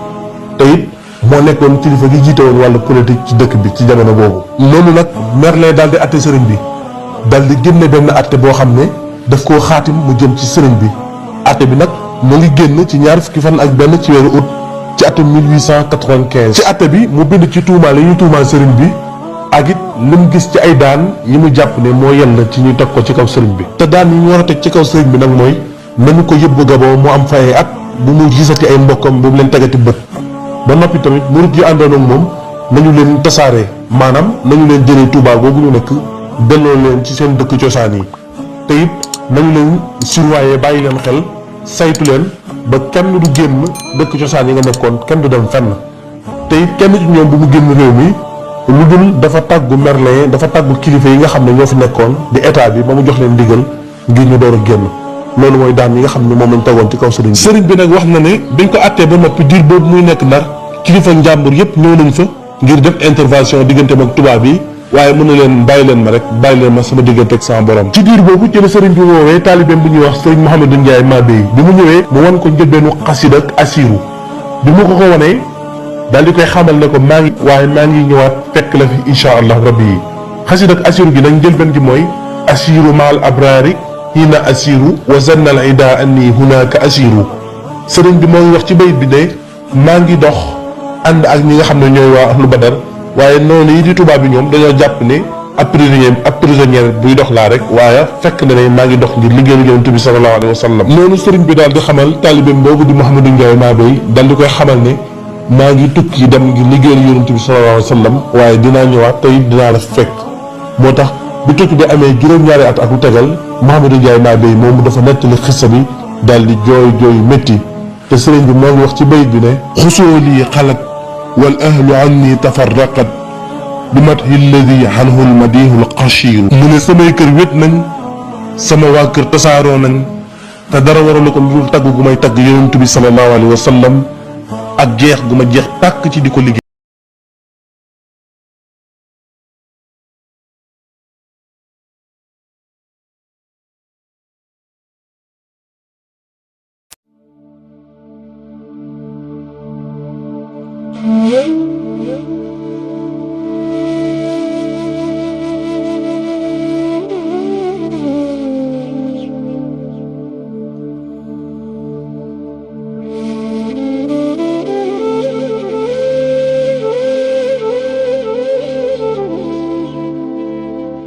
te it moo nekkoon kilifa gi jiite woon wàllu politique ci dëkk bi ci jamono boobu. loolu nag Merlin daal di àtte sëriñ bi daal di génne benn àtte boo xam ne daf koo xaatim mu jëm ci sëriñ bi àtte bi nag mu ngi génn ci ñaar fukki fan ak benn ci weeru août ci atum 1895. ci àtte bi mu bind ci tuumaal yi ñu tuumaal sëriñ bi ak it li mu gis ci ay daan yi mu jàpp ne moo yell ci ñu teg ko ci kaw sëriñ bi. te daan yi ñu war a teg ci kaw sëriñ bi nag mooy nañu ko yóbbu Gabon mu am fayee at bu mu gisati ay mbokkam bu mu leen tegati bët. ba noppi tamit murid yi àndoon ak moom nañu leen tasaare maanaam nañu leen jëlee Touba googu ñu nekk delloo leen ci seen dëkk cosaan yi te it nañu leen surveiller bàyyi leen xel saytu leen ba kenn du génn dëkk cosaan yi nga nekkoon kenn du dem fenn te it kenn ci ñoom bu mu génn réew mi lu dul dafa tàggu Merlin dafa tàggu kilifa yi nga xam ne ñoo fi nekkoon di état bi ba mu jox leen ndigal ngir ñu door a génn. loolu mooy daan yi nga xam ne moom lañ tegoon ci kaw sëriñ bi. sëriñ bi nag wax na ne biñ ko àttee ba noppi diir boobu muy nekk Ndar kilifa njàmbur yëpp ñëw nañ fa ngir def intervention digganteem ak tubaab yi waaye mën na leen bàyyi leen ma rek bàyyi leen ma sama diggante ak sama borom. ci diir boobu ci la sëriñ bi woowee taalibeem bu ñuy wax sëriñ Mouhamadou Ndiaye Mabéy bi mu ñëwee mu wan ko njëlbeenu xasida ak asiru bi mu ko wanee daal di koy xamal ne ko maa ngi ñëwaat fekk la fi incha allah rabbi yi xasida ak asiru gi nag njëlbeen gi mooy asiru maal abrari hina asiru wa zanna al ida anni hunaka asiru sëriñ bi moo ngi wax ci bayit bi ne maa ngi dox ànd ak ñi nga xam ne ñooy waa ahlu badar waaye noonu yi di tubaab bi ñoom dañoo jàpp ne ab prisonnier buy dox laa rek waaye fekk na ne maa ngi dox ngir liggéeyu yonent bi sallallahu alayhi wa sallam. noonu sëriñ bi daal di xamal taalibeem boobu di Mouhamadou Ndiaye Mabéy daal di koy xamal ne maa ngi tukki dem ngir liggéeyu yonent bi sallallahu alayhi wa sallam waaye dinaa ñëwaat tey dinaa la fekk moo tax bi tukki bi amee juróom-ñaari at ak lu tegal Mouhamadou Ndiaye Mabéye moom dafa nettali xissa bi daal di jooy métti te sëriñ bi moo ngi wax ci bayit bi ne xusoolii xalat wal ahlu anni tafarraqat bi mathi alladi anhu almadihu alqashiru mu ne samay kër wét nañ sama waa kër tasaaroo nañ te dara waralu ko lu dul tagg gu may tagg yonent bi sallallahu alayhi wa sallam ak jeex gu ma jeex tàkk ci di ko liggéey.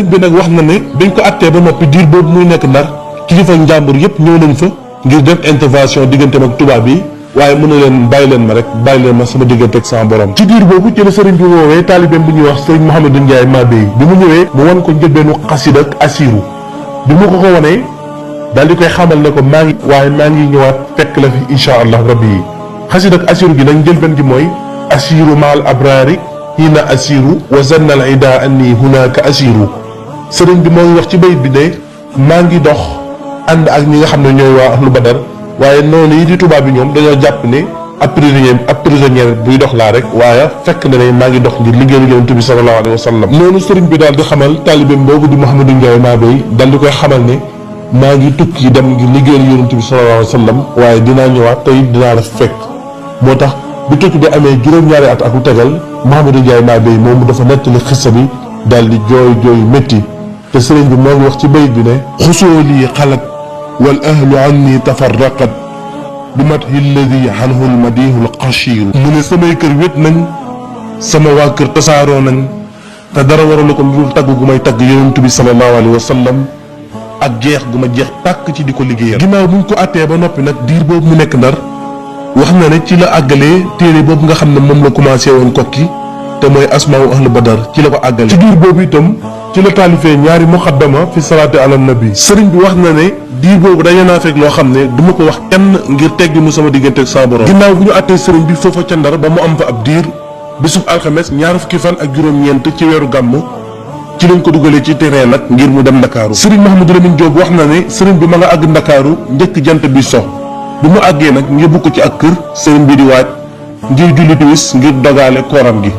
bi nag wax na ne dañ ko attee ba noppi diir boobu muy nekk Ndar kilifa njàmbur yépp ñëw nañ fa ngir def intervention digganteem ak tubaab yi waaye mën na leen bàyyi leen ma rek bàyyi leen ma sama diggante ak sama borom. ci diir boobu ci la sëriñ bi woowee taalibeem bu ñuy wax sëriñ Mouhamadou Ndiaye Mabéye bi mu ñëwee mu wan ko njëlbeenu xasida ak asiru bi mu ko wanee daal di koy xamal ne ko maa ngi ñëwaat fekk la fi incha allah rabbi yi xasida ak asiru gi nag njëlbeen gi mooy asiru maal abraari hiina asiru wa zanna al ida anni hunaka asiru sëriñ bi moo ngi wax ci bayit bi ne maa ngi dox ànd ak ñi nga xam ne ñooy waa ahlu badar waaye noonu yi di tubaab bi ñoom dañoo jàpp ne ab prisonnier buy dox laa rek waaye fekk na ne maa ngi dox ngir liggéeyal yonent bi sallallahu alayhi wa sallam noonu sëriñ bi daal di xamal taalibeem boobu di Mouhamadou Ndiaye Mabéye daal di koy xamal ne maa ngi tukki dem ngir liggéeyal yonent bi sallallahu alayhi wa sallam waaye dinaa ñëwaat tey dinaa la fekk moo tax bi tukki bi amee juróom-ñaari at ak lu tegal Mouhamadou Ndiaye Mabéye moom dafa nettali xissa bi daal di jooy métti te sëriñ bi moo ngi wax ci bayit bi ne xusoolii xalat wal ahlu anni tafarraqat bi mathi alladi anhu almadihu alqashiru mu ne samay kër wét nañ sama waa kër tasaaroo nañ te dara waralu ko lu dul tagg gu may tagg yonent bi sallallahu alayhi wa sallam ak jeex gu ma jeex tàkk ci di ko liggéeyal. ginnaaw bu ñu ko attee ba noppi nag diir boobu mu nekk Ndar wax na ne ci la àggalee téere boobu nga xam ne moom la commencé woon kokki te mooy asmaawu ahlu badar ci la ko àggale ci diir boobu itam ci la taalifee ñaari muqaddama fi salaati ala nabi sëriñ bi wax na ne diir boobu dañu naa fekk loo xam ne du ma ko wax kenn ngir teggi mu sama diggante ak sama borom. ginnaaw bu ñu attee sëriñ bi foofa ca Ndar ba mu am fa ab diir bisub alxames ñaar fukki fan ak juróom-ñeent ci weeru gàmm ci lañ ko dugalee ci terrain nag ngir mu dem Ndakaaru sëriñ Mouhamadou Lamine Diop wax na ne sëriñ bi ma nga àgg Ndakaaru njëkk jant bi so bi mu àggee nag ñu yóbbu ko ci ak kër sëriñ bi di waaj ngir julli timis ngir dogaale kooram gi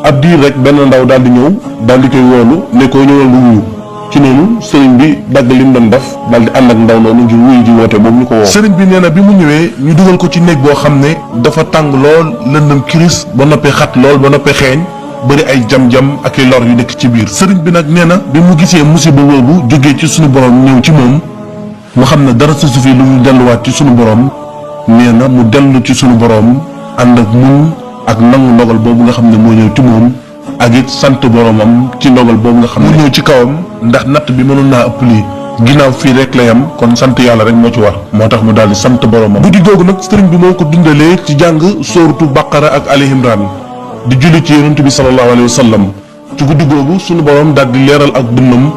ab diir rek benn ndaw daal di ñëw daal di koy woolu ne ko ñëwal lu wuyu ci noonu sëriñ bi dagg li mu doon def daal di ànd ak ndaw noonu ngir wuyu ji woote boobu ñu ko woo. sëriñ bi nee na bi mu ñëwee ñu dugal ko ci néeg boo xam ne dafa tàng lool lëndëm kiris ba noppee xat lool ba noppee xeeñ bëri ay jam-jam ak i lor yu nekk ci biir. sëriñ bi nag nee na bi mu gisee musiba boobu jógee ci sunu borom ñëw ci moom mu xam ne dara sa sufi lu mu delluwaat ci sunu borom nee na mu dellu ci sunu borom ànd ak muñ ak nangu ndogal boobu nga xam ne moo ñëw ci moom ak it sant boromam ci ndogal boobu nga xam ne mu ñëw ci kawam ndax natt bi mënoon naa ëpp lii ginnaaw fii rek la yam kon sant yàlla rek moo ci war moo tax mu daal di sant boromam. guddi googu nag sëriñ bi moo ko dundalee ci jàng sóoratu baqara ak ali imran di julli ci yonent bi sallallahu alayhi wa sallam ci guddi googu sunu borom daal di leeral ak dundam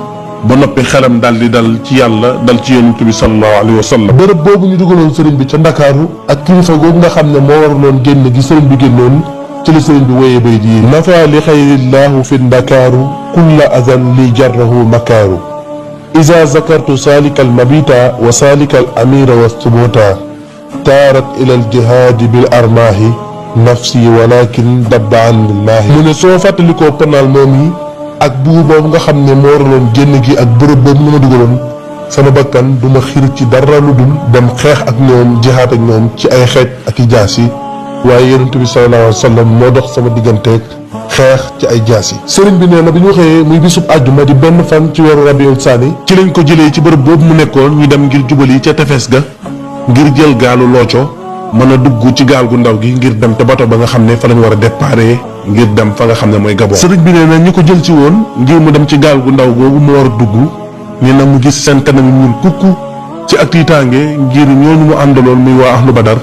ba noppi xelam daal di dal ci yàlla dal ci yonent bi sallallahu alayhi wa sallam. bërëb boobu ñu dugaloon sëriñ bi ca Ndakaaru ak kilifa googu nga xam ne moo waraloon génn gi sëriñ bi génnoon ci la sëriñ bi wéyee bay ji nafa li xayrillaahu fi ndakaaru kulla adan li jarrahu makaaru isa zakartu salika al mabita wa salika al amira wa thubuta taarat ila al jihaadi bil armaahi nafsi walakin dabba an lillaahi mu ne soo fàttalikoo panaal moom yi ak buur boobu nga xam ne moo waraloon génn gi ak bërëb boobu ma dugaloon sama bakkan du ma xir ci dara lu dul dem xeex ak ñoom jihaad ak ñoom ci ay xeej ak i jaas yi waaye yonent bi sallallahu alayhi wa sallam moo dox sama digganteeg xeex ci ay jaas yi. sëriñ bi nee na bi ñu xëyee muy bisub àjjuma di benn fan ci weeru rabiul saani ci lañ ko jëlee ci bërëb boobu mu nekkoon ñu dem ngir jubali ca tefes ga ngir jël gaalu looco mën a dugg ci gaal gu ndaw gi ngir dem te bato ba nga xam ne fa lañ war a déparé ngir dem fa nga xam ne mooy Gabon. sëriñ bi nee na ñi ko jël ci woon ngir mu dem ci gaal gu ndaw googu mu war a dugg nee na mu gis seen kanam yi ñuul kukku ci ak tiitaange ngir ñooñu mu àndaloon muy waa ahlu badar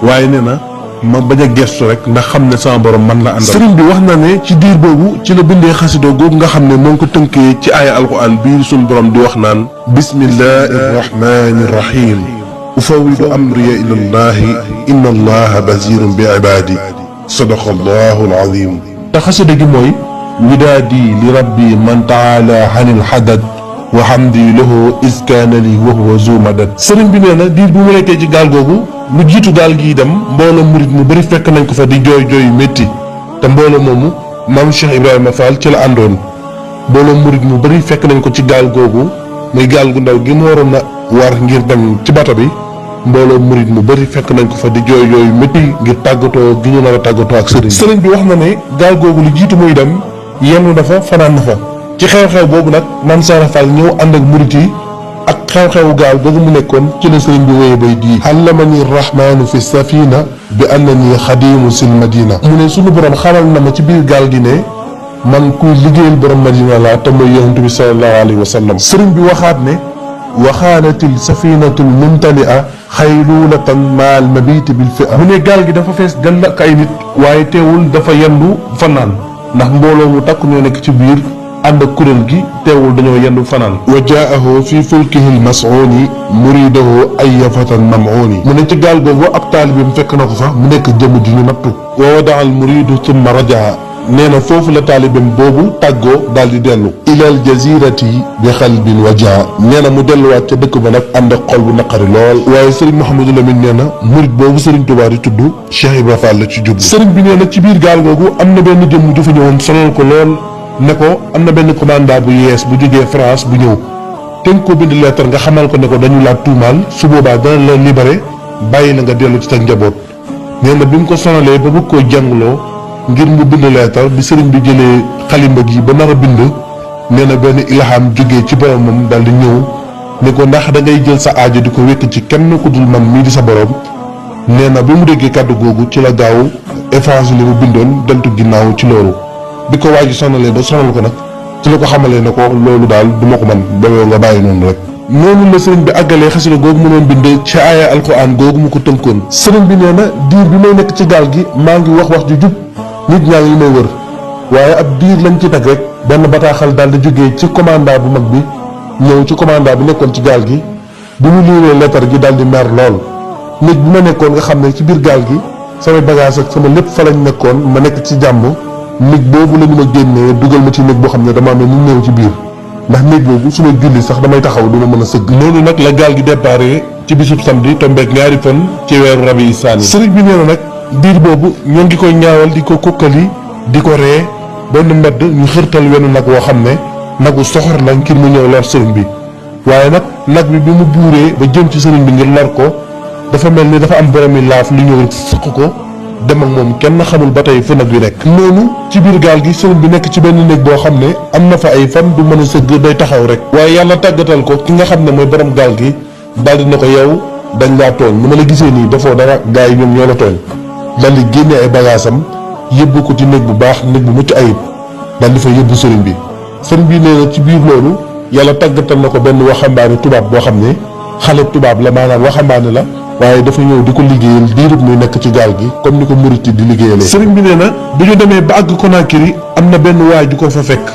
waaye nee na ma bañ a gestu rek ndax xam ne sama borom man la àndal. sëriñ bi wax na ne ci diir boobu ci la bindee xasida googu nga xam ne moo ngi ko tënkee ci aaya alquran bii suñu borom di wax naan bismillahi rahmani rahim ufawidu amriya ila allahi inna allaha basirun bi ibadi sadaqa allahu alazim. te xasida gi mooy widaadi li rabbi man taala anil hadad wa hamdi lahu iskaana li wa huwa zu madad. sëriñ bi nee na diir bu mu nekkee ci gaal googu lu jiitu gaal gii dem mbooloo murit mu bëri fekk nañ ko fa di jooy jooy yu métti te mbooloo moomu maam Cheikh Ibrahima Fall ci la àndoon. mbooloo murit mu bëri fekk nañ ko ci gaal googu muy gaal gu ndaw gi mu waroon a war ngir dem ci bato bi mbooloo murit mu bëri fekk nañ ko fa di jooy jooy yu métti ngir tàggatoo gi ñu nar a tàggatoo ak sëriñ. sëriñ bi wax na ne gaal googu lu jiitu muy dem yenn na fa fanaan na fa. ci xew-xew boobu nag Maam Saara Fall ñëw ànd ak murit yi ak xew-xewu gaal googu mu nekkoon ci la sëriñ bi wéye bay dii allamani rahmaanu fi safina bi annani xadimu sil madina. mu ne suñu borom xamal na ma ci biir gaal gi ne man kuy liggéeyal borom madina laa te mooy yonent bi sallallahu alayhi wa sallam. sëriñ bi waxaat ne waxaanatil safinatul mumtalia xaylulatan maal mabiti bil fi a. mu ne gaal gi dafa fees dell ak ay nit waaye teewul dafa yendu fanaan ndax mbooloo mu takku ñoo nekk ci biir ànd ak kuréel gi teewul dañoo yendu fanaan. wa jaahu fi fulkihi lmas'uni muridahu ay fatan mam'uni. mu ne ci gaal googu ab taalibeem fekk na ko fa mu nekk jëmm ji ñu nattu. wa wadaa al muridu thumma rajaa. nee na foofu la taalibeem boobu tàggoo daal di dellu. ilal jazirati bi xalbin wajaa. nee na mu delluwaat ca dëkk ba nag ànd ak xol bu naqari lool. waaye Serigne Mouhamadou Lamine nee na murid boobu Serigne Touba di tudd Cheikh Ibra Fall la ci jublu. Serigne bi nee na ci biir gaal googu am na benn jëmm ju fa ñëwoon sonal ko lool. ne ko am na benn commandant bu yees bu jógee France bu ñëw te nga ko bind lettre nga xamal ko ne ko dañu laa tuumaal su boobaa dana la libéré bàyyi la nga dellu ci sa njaboot. nee na bi mu ko sonalee ba bëgg koo jàngloo ngir mu bind lettre bi sëriñ bi jëlee xalimba gi ba nar a bind nee na benn ilham jógee ci boromam daal di ñëw ne ko ndax da ngay jël sa aajo di ko wékk ci kenn ku dul man mii di sa borom. nee na bi mu déggee kàddu googu ci la gaaw effacé li mu bindoon deltu ginnaaw ci loolu. bi ko waa ji sonalee ba sonal ko nag ci la ko xamalee ne ko loolu daal du ma ko man ba nga bàyyi noonu rek. noonu la sëriñ bi àggalee xasida googu mu doon bind ci aaya alquran googu mu ko tënkoon. sëriñ bi nee na diir bi may nekk ci gaal gi maa ngi wax ju jub nit ñaa ngi may wër waaye ab diir lañ ci teg rek benn bataaxal daal di jógee ci commandant bu mag bi ñëw ci commandant bi nekkoon ci gaal gi bi mu liiree lettre gi daal di mer lool. nit bi ma nekkoon nga xam ne ci biir gaal gi sama bagage ak sama lépp fa lañ nekkoon ma nekk ci jàmm. néeg boobu la ñu ma génnee dugal ma ci néeg boo xam ne damaa mel ni néew ci biir ndax néeg boobu su ma julli sax damay taxaw du ma mën a sëgg. noonu nag la gaal gi déparé ci bisub samedi tombeek ñaari fan ci weeru rabi saani. sëriñ bi nee na nag diir boobu ñoo ngi koy ñaawal di ko kokkali di ko ree benn mbedd ñu xërtal wenu nag woo xam ne nagu soxor la ngir mu ñëw lor sëriñ bi waaye nag bi mu buuree ba jëm ci sëriñ bi ngir lor ko dafa mel ni dafa am boromi laaf lu ñëw sëq ko. dem ak moom kenn xamul ba tey fu nag wi nekk. noonu ci biir gaal gi sëriñ bi nekk ci benn néeg boo xam ne am na fa ay fan du mën a sëgg day taxaw rek. waaye yàlla tàggatal ko ki nga xam ne mooy borom gaal gi daal di ne ko yow dañ laa tooñ ni ma la gisee nii dafoo dara gars yi ñoom ñoo la tooñ. daal di génne ay bagaasam yóbbu ko ci néeg bu baax néeg bu mucc ayib daal di fa yóbbu sëriñ bi. sëriñ bi nee na ci biir loolu yàlla tàggatal na ko benn waxambaane tubaab boo xam ne xale tubaab la maanaam waxambaane la. waaye dafa ñëw di ko liggéeyal diirub muy nekk ci gaal gi comme ni ko murit di liggéeyalee. sëriñ bi nee na bi ñu demee ba àgg Conakry am na benn waay ju ko fa fekk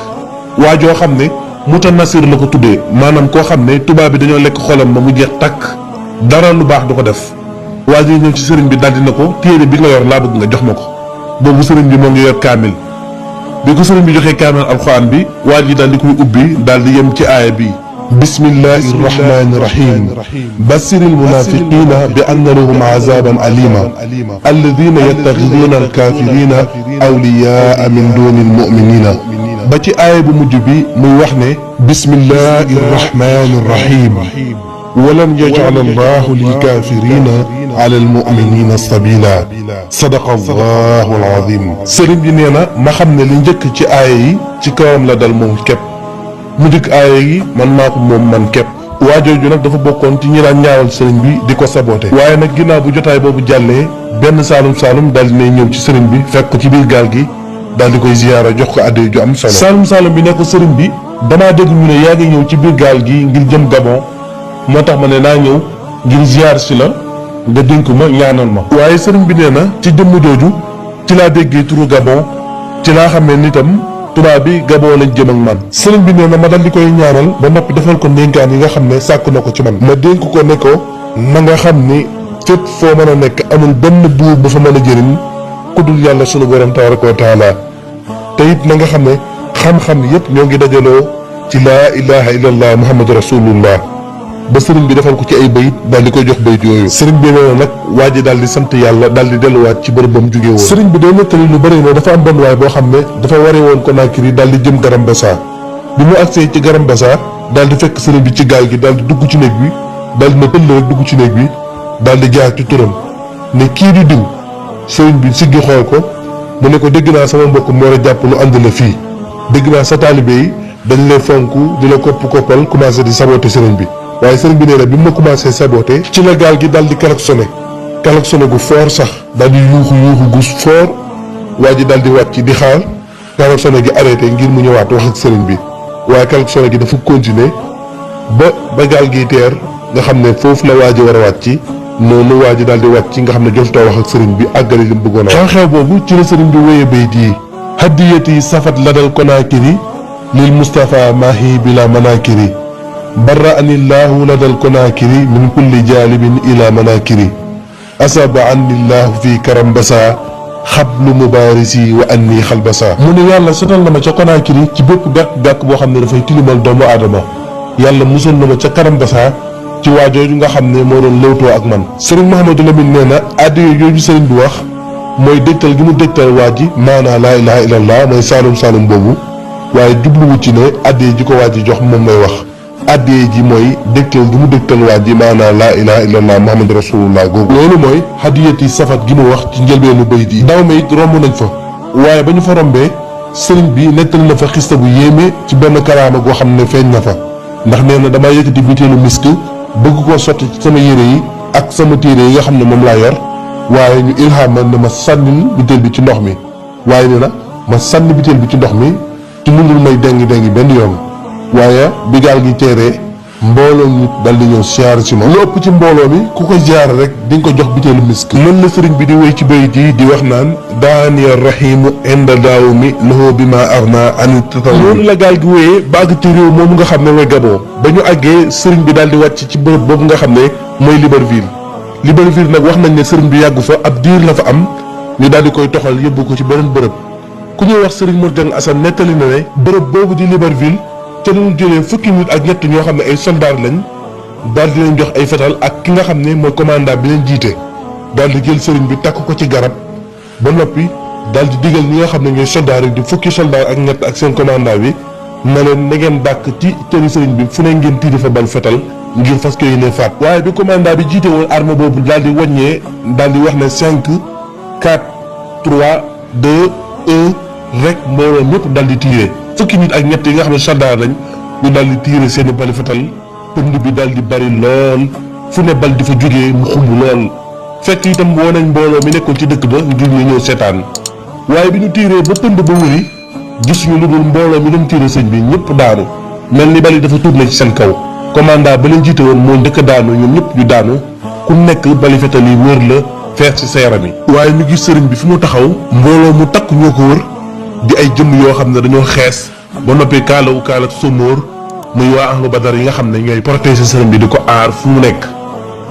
waajoo xam ne mutanasir la ko tuddee maanaam koo xam ne tubaab bi dañoo lekk xolam ba mu jeex takk dara lu baax du ko def. waa ji ñëw ci sëriñ bi daldi na ko téere bi nga yor laa bëgg nga jox ma ko boobu sëriñ bi moo ngi yor kaamil bi ko sëriñ bi joxee kaamil alxuraan bi waa ji daal di koy ubbi daal di yem ci aaya bi. bismillahi rahmani rahim bassiri almunafiqina bi anna lahum azaban alima alladina yattaxiduna alkafirina awliyaa min duni almuminina ba ci aaya bu mujj bi muy wax ne bismillahi rahmani rahim walan yaj'ala allahu lilkafirina ala almuminina sabila sadaqa allahu alazim. sëriñ bi nee na ma xam ne li njëkk ci aaya yi ci kawam la dal moom képp mu dikk aaya yi man maa ko moom man képp. waajooju nag dafa bokkoon ci ñi daan ñaawal sëriñ bi di ko saboté. waaye nag ginnaaw bu jotaay boobu jàllee benn saalum daal dinay ñëw ci sëriñ bi fekk ko ci biir gaal gi daal di koy ziyaara jox ko addiya ju am solo. saalum bi ne ko sëriñ bi damaa dégg ñu ne yaa ngi ñëw ci biir gaal gi ngir jëm Gabon moo tax ma ne naa ñëw ngir ziyaar si la nga dénk ma ñaanal ma. waaye sëriñ bi nee na ci jëmm jooju ci laa déggee turu Gabon ci laa xamee nitam tubaab bi Gabon lañ jëm ak man. sëriñ bi nee na ma dal di koy ñaanal ba noppi defal ko ndénkaan yi nga xam ne sàkk na ko ci man. ma dénk ko ne ko na nga xam ni fépp foo mën a nekk amul benn buur bu fa mën a jëriñ ku dul yàlla sunu borom tabaraka wa taala te it na nga xam ne xam-xam yépp ñoo ngi dajaloo ci laa ilaha illallah muhammadu rasulullah ba sëriñ bi defal ko ci ay bayit daal di koy jox bayit yooyu. sëriñ bi nee na nag waa ji daal di sant yàlla daal di delluwaat ci bërëb ba mu jógee woon. sëriñ bi day nettali lu bëri ne dafa am benn waay boo xam ne dafa waree woon Conakry daal di jëm Garambassa bi mu agsee ci Garambassa daal di fekk sëriñ bi ci gaal gi daal di dugg ci néeg bi daal di ne pël rek dugg ci néeg bi daal di jaar ci turam ne kii di diw sëriñ bi siggi xool ko mu ne ko dégg naa sama mbokk moo la jàpp lu ànd la fii dégg naa sa taalibe yi dañ lay fonk di la koppal commencé di saboté sëriñ bi waaye sëriñ bi nee na bi mu ma commencé saboté ci la gaal gi daal di klaxonné gu fort sax daal di yuuxu gu fort waa ji daal di wàcc di xaar klaxonné gi arrêté ngir mu ñëwaat wax ak sëriñ bi waaye klaxonné gi dafa continuer ba gaal gi teer nga xam ne foofu la waa ji war a wàcc noonu waa ji daal di wàcc nga xam ne jotutoo wax ak sëriñ bi àggale li mu bëggoon a wax. xew-xew boobu ci la sëriñ bi wéyee bayit yi hadiyati safat ladal Conakry lil Mustafa mahi bila manakiri barra anillahu ladal Conakry min kulli jalibin ila manakiri asaba anillahu fi Karambassa xablu mubarisi wa anni xalbasa. mu ne yàlla setal na ma ca Conakry ci bépp gàkk-gàkk boo xam ne dafay tilimal doomu aadama yàlla musal na ma ca Karambassa ci waajooju nga xam ne moo doon lëwtoo ak man. Serigne Mouhamadou Lamine nee na addiya yooyu Serigne bi wax mooy dégtal gi mu dégtal waa ji maanaa laa ilaha illallah mooy saalum boobu waaye jubluwu ci ne addiya ji ko waa ji jox moom mooy wax addiya ji mooy dégtal gi mu dégtal waa ji maanaa laa ilaha illallah muhammadu rasulullah googu. loolu mooy hadiyati safat gi mu wax ci njëlbeenu bayit yi. ndaw ma it romb nañ fa waaye ba ñu fa rombee Serigne bi nettali na fa xista bu yéeme ci benn karaama goo xam ne feeñ na fa ndax nee na damaa yëkkati butéelu misk bëgg koo sotti ci sama yére yi ak sama téere yi nga xam ne moom laa yor waaye ñu ilham ma ne ma sànnil butéel bi ci ndox mi waaye ne na ma sànni butéel bi ci ndox mi ci lu dul may dengi benn yoon waaye bi gaal gi teeree mbooloo nit dal di ñëw siyaar si ma lu ëpp ci mbooloo mi ku ko ziyaar rek di nga ko jox butéelu misk. loolu la sëriñ bi di wéy ci bayit yi di wax naan daaniya rahimu inda daaw mi lahu bi ma arna ani tataw. loolu la gaal gi wéyee ba àgg ci réew moomu nga xam ne mooy Gabon ba ñu àggee sëriñ bi daal di wàcc ci bërëb boobu nga xam ne mooy Libreville nag wax nañ ne sëriñ bi yàggu fa ab diir la fa am ñu daal di koy toxal yóbbu ko ci beneen bërëb ku ñuy wax sëriñ Mor Dieng Assane nettali na ne bërëb boobu di Libreville ca ñu jëlee fukki nit ak ñett ñoo xam ne ay soldaar lañ daal di leen jox ay fetal ak ki nga xam ne mooy commandant bi leen jiite daal di jël sëriñ bi takk ko ci garab ba noppi daal di digal ñi nga xam ne ñooy soldaar yi di fukki soldaar ak ñett ak seen commandant bi na leen na ngeen dàkk ci cëri sëriñ bi fu ne ngeen tiiri fa bal fetal ngir fas yéene faat. waaye bi commandant bi jiite woon arme boobu daal di wàññee daal di wax ne 5 4 3 2 1 rek mbooloo ñëpp daal di tiire fukki nit ak ñett yi nga xam ne soldaar lañ ñu daal di tiire seeni bali fetal pënd bi daal di bari lool fu ne bal di fa jógee mu xumb lool fekk itam woo nañ mbooloo mi nekkoon ci dëkk ba ngir ñu ñëw seetaan waaye bi ñu tiiree ba pënd ba wëri gis ñu lu dul mbooloo mi doon tiire sëñ bi ñëpp daanu mel ni bali dafa tourné ci seen kaw. commandant ba leen jiite woon moo njëkk a daanu ñoom ñëpp ñu daanu ku nekk bali fetal yi wër la fees ci sa yaram yi. waaye ñu gis sëriñ bi fi mu taxaw mbooloo mu takk ñoo ko wër di ay jëmm yoo xam ne dañoo xees ba noppi kaala somóor muy waa ahlu badar yi nga xam ne ñooy protéger sëriñ bi di ko aar fu mu nekk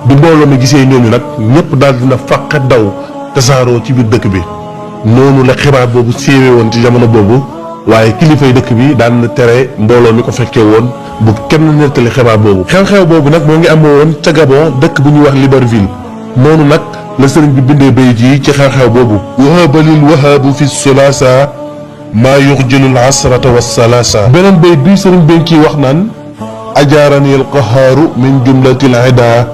bi mbooloo mi gisee ñooñu nag ñëpp daal dina fàqe daw tasaaroo ci biir dëkk bi noonu la xibaar boobu siiwee woon ci jamono boobu waaye kilifay dëkk bi daan na tere mbooloo mi ko fekkee woon bu kenn nettali xibaar boobu. xew-xew boobu nag moo ngi amoo woon ca Gabon dëkk bu ñuy wax Libreville noonu nag la sëriñ bi bindee bayit yi ci xew-xew boobu. wahabalil wahabu fi sulaasa maa yuxjilul asrata wasalaasa. beneen bayit bi sëriñ bi ciy wax naan ajaarani al qahaaru min jumlatil ida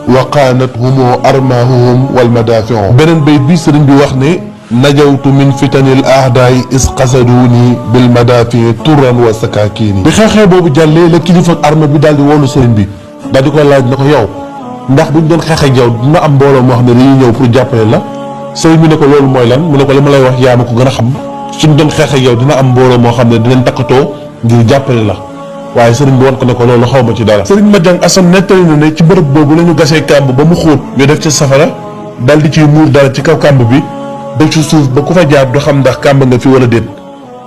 wa qaanat humo armahuhum wal madaafiu. beneen bayit bi sëriñ bi wax ne najawtu min fitanil ahdaay is qasaduni bil madaafi turan wa sakakini. bi xew-xew boobu jàllee la kilifa ak arme bi daal di woolu sëriñ bi daal di ko laaj na ko yow ndax buñ doon xeex ak yow dina am mbooloo moo xam ne dañuy ñëw pour jàppale la. sëriñ bi ne ko loolu mooy lan mu ne ko li ma lay wax yaa ma ko gën a xam suñ doon xeex ak yow dina am mbooloo moo xam ne dinañ takkatoo ngir jàppale la waaye sëriñ bi wan ko ne ko loolu xaw ma ci dara. sëriñ Madiang Assane nettali na ne ci bërëb boobu la ñu gasee kàmb ba mu xóot ñu def ci safara dal di ciy muur dara ci kaw kàmb bi def ci suuf ba ku fa jaar du xam ndax kàmb nga fi wala déet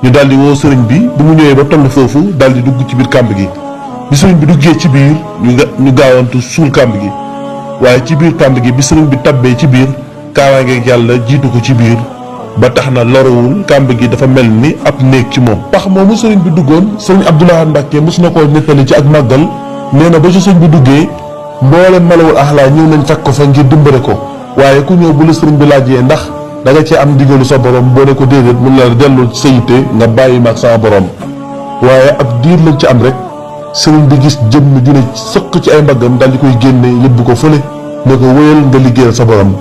ñu daal di woo sëriñ bi bu mu ñëwee ba toll foofu daal di dugg ci biir kàmb gi bi sëriñ bi duggee ci biir ñu gaawantu suul kàmb gi waaye ci biir kàmb gi bi sëriñ bi tabbee ci biir kaaraangeeg yàlla jiitu ko ci biir ba tax na lorowul kàmb gi dafa mel ni ab néeg ci moom. pax moomu sëriñ bi duggoon sëriñ Abdoulaye Mbacke mos na koo nettali ci ak màggal nee na ba ci sëriñ bi duggee mboolem malawul axlaa ñëw nañ fekk ko fa ngir dimbale ko waaye ku ñëw bu la sëriñ bi laajee ndax da nga cee am ndigalu sa borom boo ne ko déedéet mun la delloo ci sa yitte nga bàyyi ma ak sama borom waaye ab diir lañ ci am rek sëriñ bi gis jëmm ju ne sëq ci ay mbaggam daal di koy génne yóbbu ko fële ne ko wéyal nga liggéeyal sa borom.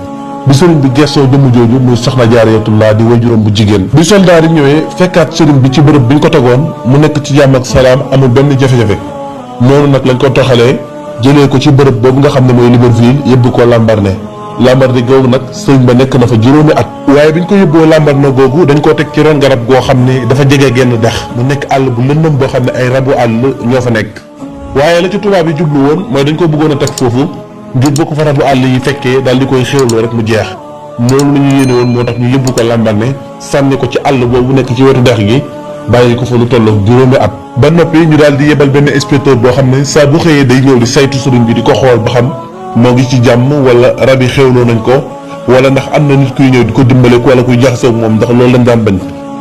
bi sëriñ bi gestoo jëmm jooju muy soxna Jaaratullaa di waajuram bu jigéen bi soldaar yi ñëwee fekkaat sëriñ bi ci bërëb bi ñu ko tegoon mu nekk ci jàmm ak salaam amul benn jafe-jafe noonu nag lañ ko toxalee jëlee ko ci bërëb boobu nga xam ne mooy Libreville yóbbu ko Lambaréné googu nag sëriñ ba nekk na fa juróomi at waaye bi ñu ko yóbboo Lambaréné googu dañ koo teg ci ron garab goo xam ne dafa jege genn dex mu nekk àll bu lëndëm boo xam ne ay rabu àll ñoo fa nekk waaye la ci tubaab yi jublu woon mooy dañ ko bëggoon a teg foofu ngir boo ko fa rabu àll yi fekkee daal di koy xéwloo rek mu jeex noonu la ñu yéene woon moo tax ñu yóbbu ko Lambaréné sànni ko ci àll boobu nekk ci wetu dex gi bàyyi ko fa lu tollook juróomi at ba noppi ñu daal di yebal benn inspecteur boo xam ne saa bu xëyee day ñëw di saytu sëriñ bi di ko xool ba xam moo ngi ci jàmm wala rab yi xéwloo nañ ko wala ndax am na nit kuy ñëw di ko dimbale ko wala kuy jaxasoo ak moom ndax loolu lañ daan bañ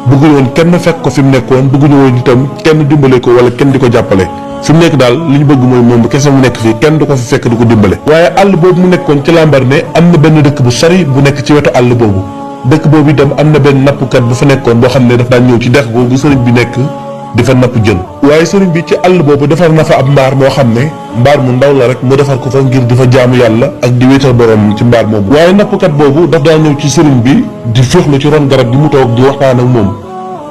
bëgguñu woon kenn fekk ko fi mu nekkoon bëgguñu woon itam kenn dimbale ko wala kenn di ko jàppale fi mu nekk daal li ñu bëgg mooy moom kese mu nekk fii kenn du ko fi fekk di ko dimbale waaye àll boobu mu nekkoon ci Lambaréné am na benn dëkk bu sori bu nekk ci wetu àll boobu dëkk boobu itam am na benn nappkat bu fa nekkoon boo xam ne daf daan ñëw ci dex googu sëriñ bi nekk di fa napp jën waaye sëriñ bi ci àll boobu defar na fa ab mbaar moo xam ne mbaar mu ndaw la rek mu defar ko fa ngir di fa jaamu yàlla ak di wéetal borom ci mbaar moomu waaye nappkat boobu daf daan ñëw ci sëriñ bi di féexlu ci ron garab gi mu toog di waxtaan ak moom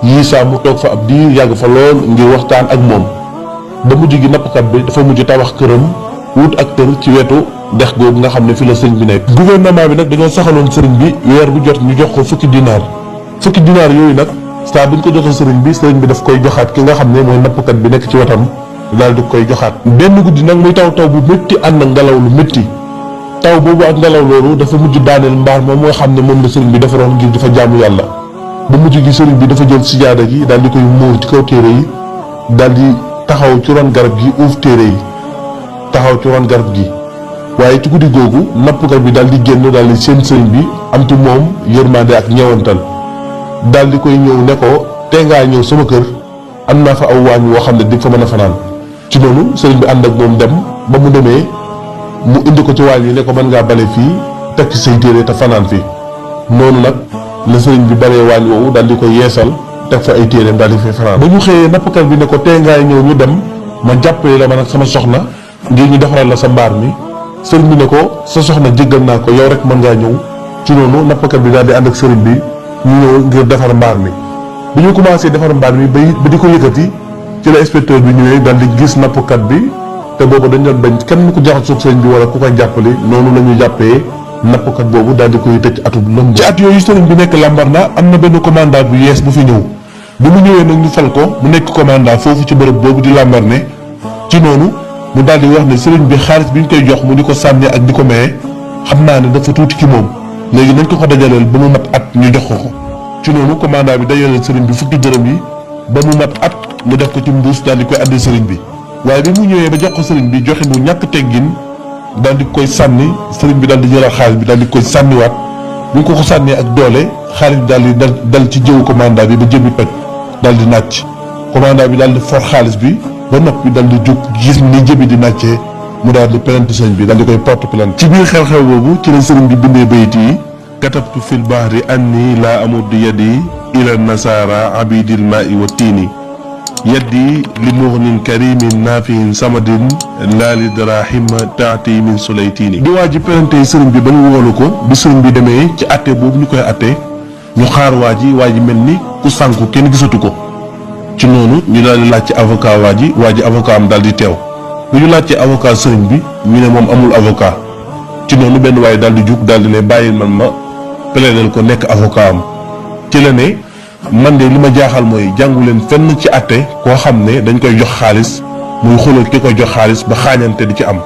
yii saa mu toog fa ab diir yàgg fa lool ngir waxtaan ak moom ba mujj gi nappkat bi dafa mujj tabax këram wut ak kër ci wetu dex googu nga xam ne fi la sëriñ bi nekk gouvernement bi nag dañoo saxaloon sëriñ bi weer bu jot ñu jox ko fukki dinaar yooyu nag saa bu ñu ko joxee sëriñ bi daf koy joxaat ki nga xam ne mooy nappkat bi nekk ci wetam daal di koy joxaat benn guddi nag muy taw bu métti ànd ak ngelaw lu métti taw boobu ak ngelaw loolu dafa mujj daaneel mbaar moom moo xam ne moom la sëriñ bi defaroon ngir di fa jaamu yàlla ba mujj gi sëriñ bi dafa jël sijaada gi daal di koy muur ci kaw téere yi daal di taxaw ci ron garab gi uuf téere yi taxaw ci ron garab gi waaye ci guddi googu nappkat bi daal di génn daal di seen sëriñ bi am ci moom yërmande ak ñeewantal daal di koy ñëw ne ko tey ngaa ñëw sama kër am naa fa aw waañ woo xam ne di fa mën a fanaan ci noonu sëriñ bi ànd ak moom dem ba mu demee mu indi ko ci waañ yi ne ko mën ngaa bale fii teg ci say téere te fanaan fi noonu nag la sëriñ bi balee waañ woowu daal di ko yeesal teg fa ay téereem daal di fay fanaan ba ñu xëyee nappkat bi ne ko tey ngaa ñëw ñu dem ma jàppale la man ak sama soxna ngir ñu defaral la sa mbaar mi sëriñ bi ne ko sa soxna jéggal naa ko yow rek mën ngaa ñëw ci noonu nappkat bi daal di ànd ak sëriñ bi ñu ñëw ngir defar mbaar mi bi ñu commencé defar mbaar mi ba di ko yëkkati ci la inspecteur bi ñëwee daal di gis nappkat bi te boobu dañ doon bañ kenn ku jaxasoo sëriñ bi wala ku koy jàppale noonu la ñu jàppee nappkat boobu daal di koy tëj atub lëmb ci at yooyu sëriñ bi nekk Lambaréné am na benn commandant bu yees bu fi ñëw bi mu ñëwee nag ñu fal ko mu nekk commandant foofu ci bërëb boobu di Lambaréné ci noonu mu daal di wax ne sëriñ bi xaalis bi ñu koy jox mu di ko sànni ak di ko maye xam naa ne dafa tuuti ci moom léegi nañ ko dajaleel ba mu mat at ñu jox ko ci noonu commandant bi dajaleel sëriñ bi fukki dërëm yi ba mu mat at mu def ko ci mbuus daal di koy addi sëriñ bi waaye bi mu ñëwee ba jox ko sëriñ bi joxe bu ñàkk teggin daal di koy sànni sëriñ bi daal di jëlaat xaalis bi daal di koy sànniwaat bu ñu ko sànnee ak doole xaalis bi daal di dal ci jëwu commandant bi ba jëmmi toj daal di nàcc commandant bi daal di for xaalis bi ba noppi daal di jóg gis ni jëbi di nàccee mu daal di plainte sëriñ bi daal di koy porte plainte ci biir xew-xew boobu ci la sëriñ bi bindee bayit yi katabtu fil bahri anni laa amuddu yadi ila nasara abidil ma'i wa tiini yaddi li mughnin karimin nafihin samadin laa li darahima taati min sulaytini di waa ji plainte sëriñ bi ba ñu woolu ko bi sëriñ bi demee ci atte boobu ñu koy atte ñu xaar waa ji mel ni ku sànku kenn gisatu ko ci noonu ñu daal di laaj ci avocat waa ji avocat am daal di teew bu ñu laajtee avocat sëriñ bi ñu ne moom amul avocat ci noonu benn waaye daal di jug daal di ne bàyyil man ma plaider ko nekk avocat am ci la ne man de li ma jaaxal mooy jàngu leen fenn ci atte koo xam ne dañ koy jox xaalis muy xuloo ki koy jox xaalis ba xaañante di ci am.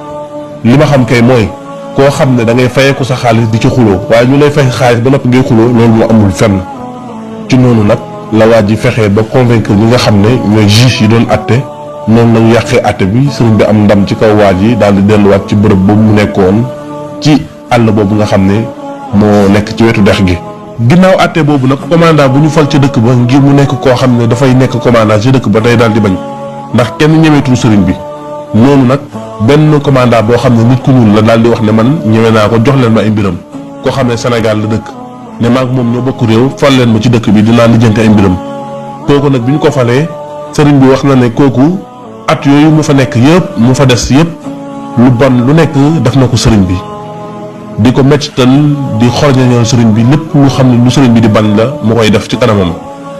li ma xam kay mooy koo xam ne da ngay fayeeku sa xaalis di ci xuloo waaye ñu lay fay xaalis ba noppi ngay xuloo loolu moo amul fenn. ci noonu nag la waa ji fexee ba convaincre ñi nga xam ne ñooy juge yi doon atte noonu lañu yàqee atte bi sëriñ bi am ndam ci kaw waa ji daal di delluwaat ci bërëb boobu mu nekkoon ci àll boobu nga xam ne moo nekk ci wetu dex gi. ginnaaw atte boobu nag commandant bu ñu fal ci dëkk ba ngir mu nekk koo xam ne dafay nekk commandant ci dëkk ba day daal di bañ ndax kenn ñemeetul sëriñ bi. noonu nag benn commandant boo xam ne nit ku ñuul la daal di wax ne man ñeme naa ko jox leen ma ay mbiram koo xam ne Sénégal la dëkk ne maag moom ñoo bokk réew fal leen ma ci dëkk bi dinaa lijjanti ay mbiram. kooku nag bi ñu ko falee sëriñ bi wax na ne kooku at yooyu mu fa nekk yëpp mu fa des yëpp lu bon lu nekk def na ko sëriñ bi di ko mettital di xorñañal sëriñ bi lépp lu xam ne lu sëriñ bi di bañ la mu koy def ci kanamam.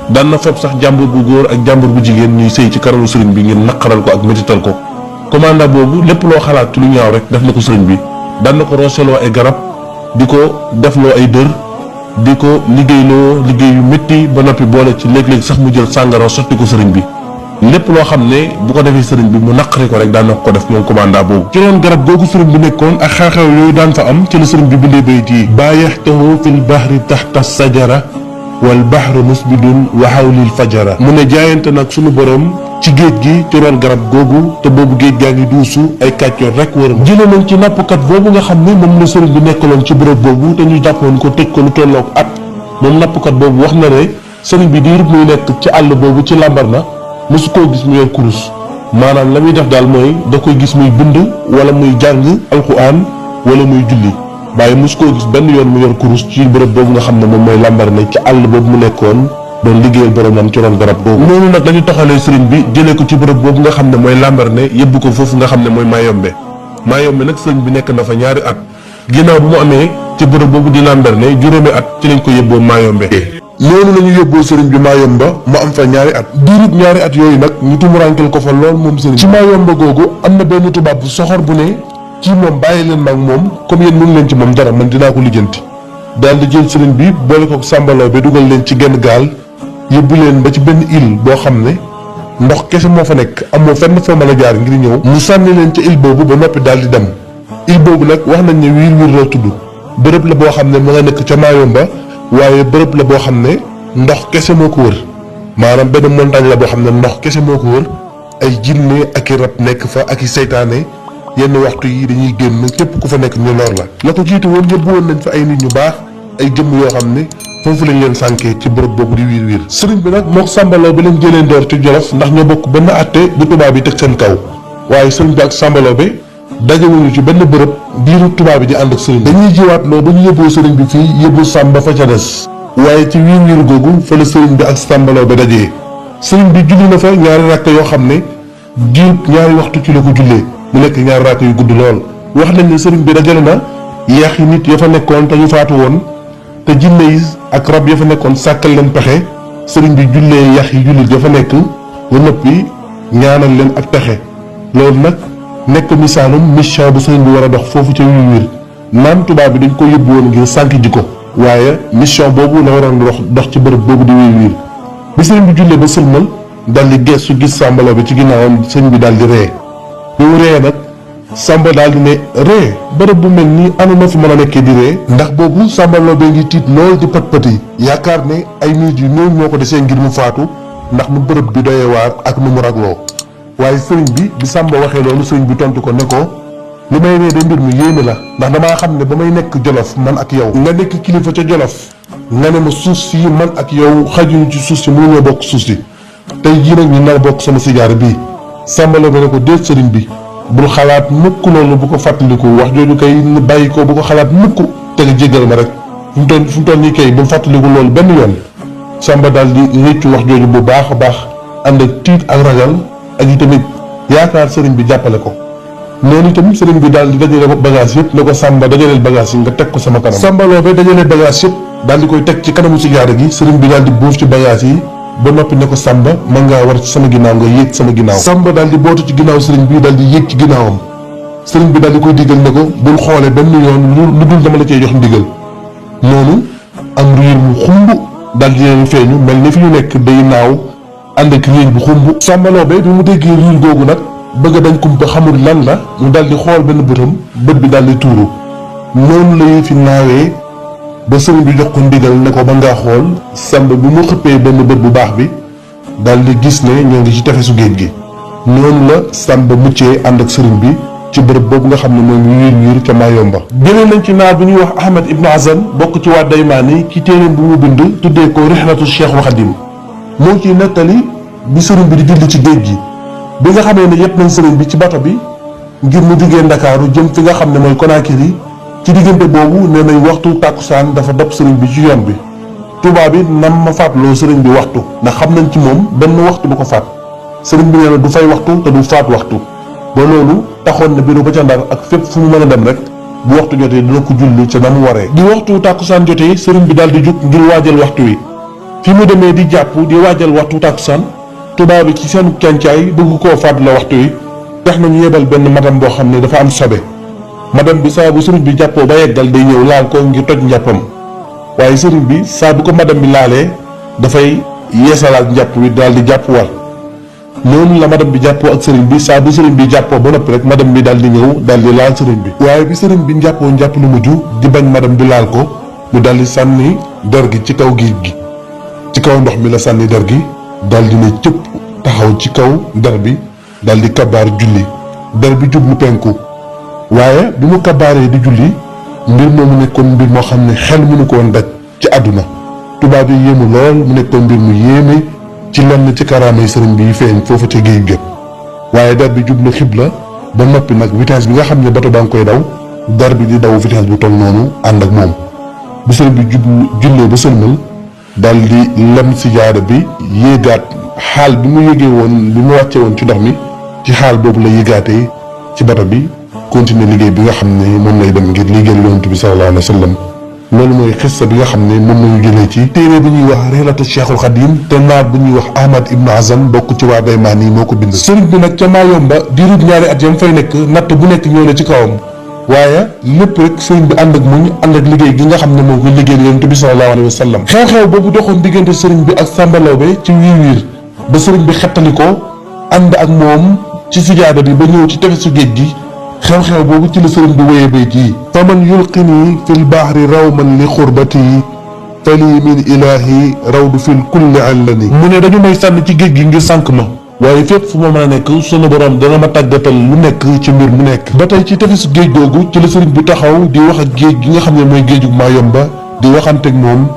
daan na fopp sax jàmbur bu góor ak jàmbur bu jigéen ñuy sëy ci kanamu sëriñ bi ngir naqaral ko ak mettital ko. commandant boobu lépp loo xalaat ci lu ñaaw rek def na ko sëriñ bi daan na ko rooseloo ay garab di ko defloo ay dër di ko liggéeyloo liggéey yu métti ba noppi boole ci léeg-léeg sax mu jël sàngara sotti ko sëriñ bi lépp loo xam ne bu ko defee sëriñ bi mu naqari ko rek daan na ko def moom commandant boobu. ci roon garab googu sëriñ bi nekkoon ak xew-xew yooyu daan fa am ci la sëriñ bi bindee bayit yi baayaxtahu fil bahri taxta sajara wal bahru musbidun wa hawlil fajara mu ne jaayante nag sunu borom ci géej gi ci roon garab googu te boobu géej gaa ngi duusu ay kàccoor rek wër jëlee nañ ci nappkat boobu nga xam ne moom la sëriñ bi nekkaloon ci bërëb boobu te ñu jàppoon ko tëj ko lu tolloog at moom nappkat boobu wax na ne sëriñ bi diirub muy nekk ci àll boobu ci làmbar na mosu koo gis mu yor kurus maanaam la muy def daal mooy da koy gis muy bind wala muy jàng alxuraan wala muy julli waaye mosu koo gis benn yoon mu yor kurus ci bërëb boobu nga xam ne moom mooy làmbar na ci àll boobu mu nekkoon doon liggéeyal boromam ci ron garab googu. noonu nag dañu toxalee sëriñ bi jëlee ko ci bërëb boobu nga xam ne mooy Lambaréné yóbbu ko foofu nga xam ne mooy Mayombe nag sëriñ bi nekk na fa ñaari at ginnaaw bu mu amee ci bërëb boobu di Lambaréné juróomi at ci lañ ko yóbboo Mayombe. noonu la ñu yóbboo sëriñ bi Mayomba mu am fa ñaari at diirub ñaari at yooyu nag ñu tumuraankel ko fa lool moom sëriñ bi. ci Mayomba googu am na benn tubaab bu soxor bu ne ci moom bàyyi leen mag moom comme yéen mënu leen ci moom dara man dinaa ko lijjanti daal di jël sëriñ bi boole ko sàmbaloo bi dugal leen ci genn gaal yóbbu leen ba ci benn île boo xam ne ndox kese moo fa nekk amoo fenn foo mën a jaar ngir ñëw mu sànni leen ca île boobu ba noppi daal di dem île boobu nag wax nañ ne wiir wiir la tudd bërëb la boo xam ne mu nga nekk ca Mayomba waaye bërëb la boo xam ne ndox kese moo ko wër maanaam benn montagne la boo xam ne ndox kese moo ko wër ay jinne ak i rab nekk fa ak i seytaane yenn waxtu yi dañuy génn képp ku fa nekk ñu lor la ko jiitu woon yóbbu woon nañ fa ay nit ñu baax ay jëmm yoo xam ne foofu lañ leen sànkee ci bërëb boobu di wiir wiir sëriñ bi nag moo sàmbaloo bi leen jëlee ndoor ci Jolof ndax ñoo bokk benn àtte bu tubaab bi teg seen kaw waaye sëriñ bi ak sàmbaloo bi dajewuñu ci benn bërëb diiru tubaab bi di ànd ak sëriñ bi dañuy jiwaat loo ba ñu yóbboo sëriñ bi fii yóbbu sàmba fa ca des waaye ci wiir wiir googu fa la sëriñ bi ak sàmbaloo bi dajee sëriñ bi julli na fa ñaari rakk yoo xam ne diir ñaari waxtu ci la ko jullee mu nekk ñaari rakk yu gudd lool wax nañ ne sëriñ bi dajale na yeex yi nit ya fa nekkoon te ñu faatu woon te jinne yi ak rab ya fa nekkoon sàkkal leen pexe sëriñ bi jullee yax yi jullit ya fa nekk ba noppi ñaanal leen ak pexe loolu nag nekk misaalum mission bu sëriñ bi war a dox foofu ca wiir wiir naam tubaab bi dañ ko yóbbu woon ngir sànk ji ko waaye mission boobu la waroon dox ci bërëb boobu di wiir wiir bi sëriñ bi jullee ba sëlmal dal di geesu gis sàmbaloo bi ci ginnaawam sëriñ bi daal di ree bi mu ree nag Samba daal di ne ree bërëb bu mel nii anu na fi mën a nekkee di ree ndax boobu sàmbaloo bee ngi tiit lool di pët yi yaakaar ne ay minit yu néew ñoo ko desee ngir mu faatu ndax mu bërëb bi doyee waar ak nu mu ragloo waaye sëriñ bi Samba waxee loolu sëriñ bi tontu ko ne ko li may ree de mbir mi yéeme la ndax damaa xam ne ba may nekk Jolof man ak yow nga nekk kilifa ca Jolof nga ne ma suuf si man ak yow xajuñu ci suuf si mënuñoo bokk suuf si tey jii nag ñu nar bokk sama sijaara bii sàmbaloo bi ne ko déet sëriñ bi bul xalaat mukk loolu bu ko fàttaliku wax jooju kay bàyyi ko bu ko xalaat mukk te nga jéggal ma rek fu mu toll nii kay bul fàttaliku loolu benn yoon Samba daal di réccu wax jooju bu baax a baax ànd ak tiit ak ragal ak i tamit yaakaar sëriñ bi jàppale ko noonu itam sëriñ bi daal di dajale bagage yëpp ne ko Samba dajaleel bagage yi nga teg ko sama kanam Samba loo bay dajalee bagage yëpp daal di koy teg ci kanamu sijaara gi sëriñ bi daal di buuf ci bagage yi ba noppi ne ko Samba mën ngaa war ci sama ginnaaw nga yéeg sama ginnaaw Samba daal di bootu ci ginnaaw sëriñ bi daal di yéeg ci ginnaawam sëriñ bi daal di koy digal ne ko bul xoole benn yoon lu dul dama la cee jox ndigal noonu am riir mu xumb daal di leen feeñu mel ni fi ñu nekk day naaw ànd ak riir bu xumb Samba Laobé bi mu déggee riir googu nag bëgg dañ kumpa xamul lan la mu daal di xool benn bëtam bët bi daal di tuuru noonu lay fi naawee ba sëriñ bi jox ko ndigal ne ko ba ngaa xool Samba bi mu xëppee benn bët bu baax bi daal di gis ne ñoo ngi ci tefesu géej gi noonu la Samba muccee ànd ak sëriñ bi ci bërëb boobu nga xam ne moom wiir ca Mayomba. jëlee nañ ci naar bu ñuy wax Ahmad Ibn Hazan bokk ci waa Daymaani ci téeréem bu mu bind tuddee ko Rihlatu Cheikhul Khadim moo ciy nettali bi sëriñ bi di julli ci géej gi bi nga xamee ne yëpp nañ sëriñ bi ci bato bi ngir mu jugee Ndakaaru jëm fi nga xam ne mooy Conakry ci diggante boobu nee nañ waxtu tàkkusaan dafa dab sëriñ bi ci yoon bi tubaab bi nam ma faatloo sëriñ bi waxtu ndax xam nañ ci moom benn waxtu du ko faat sëriñ bi nee na du fay waxtu te du faat waxtu ba loolu taxoon na bureau ba ca Ndar ak fépp fu mu mën a dem rek bu waxtu jotee dina ko julli ca na mu waree. di waxtu tàkkusaan jotee sëriñ bi daal di jug ngir waajal waxtu wi fi mu demee di jàpp di waajal waxtu tàkkusaan tubaab bi ci seen kencaay bëgg koo faat la waxtu wi tax nañu yebal benn madame boo xam ne dafa am sobe madame bi saa bu sëriñ bi jàppoo ba yeggal day ñëw laal ko ngir toj njàppam waaye sëriñ bi saa bu ko madame bi laalee dafay yeesalaat njàpp wi daal di jàpp war noonu la madame bi jàppoo ak sëriñ bi saa bu sëriñ bi jàppoo ba noppi rek madame bi daal di ñëw daal di laal sëriñ bi waaye bi sëriñ bi njàppoo njàpp lu mujj di bañ madame bi laal ko mu daal di sànni der gi ci kaw géej gi ci kaw ndox mi la sànni der gi daal di ne cëpp taxaw ci kaw der bi daal di kabaar julli der bi jublu penku waaye bi mu kabaaree di julli mbir moomu nekkoon mbir moo xam ne xel mënu ko woon daj ci àdduna tubaab yi yéemu lool mu nekkoon mbir mu yéeme ci lenn ci karaamay sëriñ bi feeñ foofu ca géej géej waaye der bi jublu xibla ba noppi nag vitesse bi nga xam ne bato baa ngi koy daw der bi di daw vitesse bu toll noonu ànd ak moom bi sëriñ bi jublu jullee ba sëlmal daal di lem si jaada bi yéegaat xaal bi mu yégee woon bi mu wàccee woon ci ndox mi ci xaal boobu la yéegaatee ci bato bi continuer liggéey bi nga xam ne moom lay dem ngir liggéeyal yonent bi sallallahu alayhi wa sallam loolu mooy xissa bi nga xam ne moom lañu jëlee ci téere bi ñuy wax Rihlatu Cheikhul Khadim te naar bu ñuy wax Ahmad Ibn Hazan bokk ci waa Daymaani moo ko bind sëriñ bi nag ca Mayomba diirub ñaari at yam fay nekk natt bu nekk ñëw na ci kawam waaye lépp rek sëriñ bi ànd ak muñ ànd ak liggéey gi nga xam ne moo ko liggéeyal yonent bi sallallahu alayhi wa sallam xew-xew boobu doxoon diggante sëriñ bi ak Samba Lawbe ci wiir ba sëriñ bi xettali ko ànd ak moom ci sijaada bi ba ñëw ci tefesu géej gi xew-xew boobu ci la sëriñ bi wéyee bay ji faman yulqini fil bahri rawman li xurbati fali min ilahi rawdu fil kulli allani mu ne dañu may sànni ci géej gi ngir sànk ma waaye fépp fu ma mën a nekk sunu borom dana ma tàggatal lu nekk ci mbir mu nekk ba tey ci tefesu géej googu ci la sëriñ bi taxaw di wax ak géej gi nga xam ne mooy géejug Mayomba di waxanteeg moom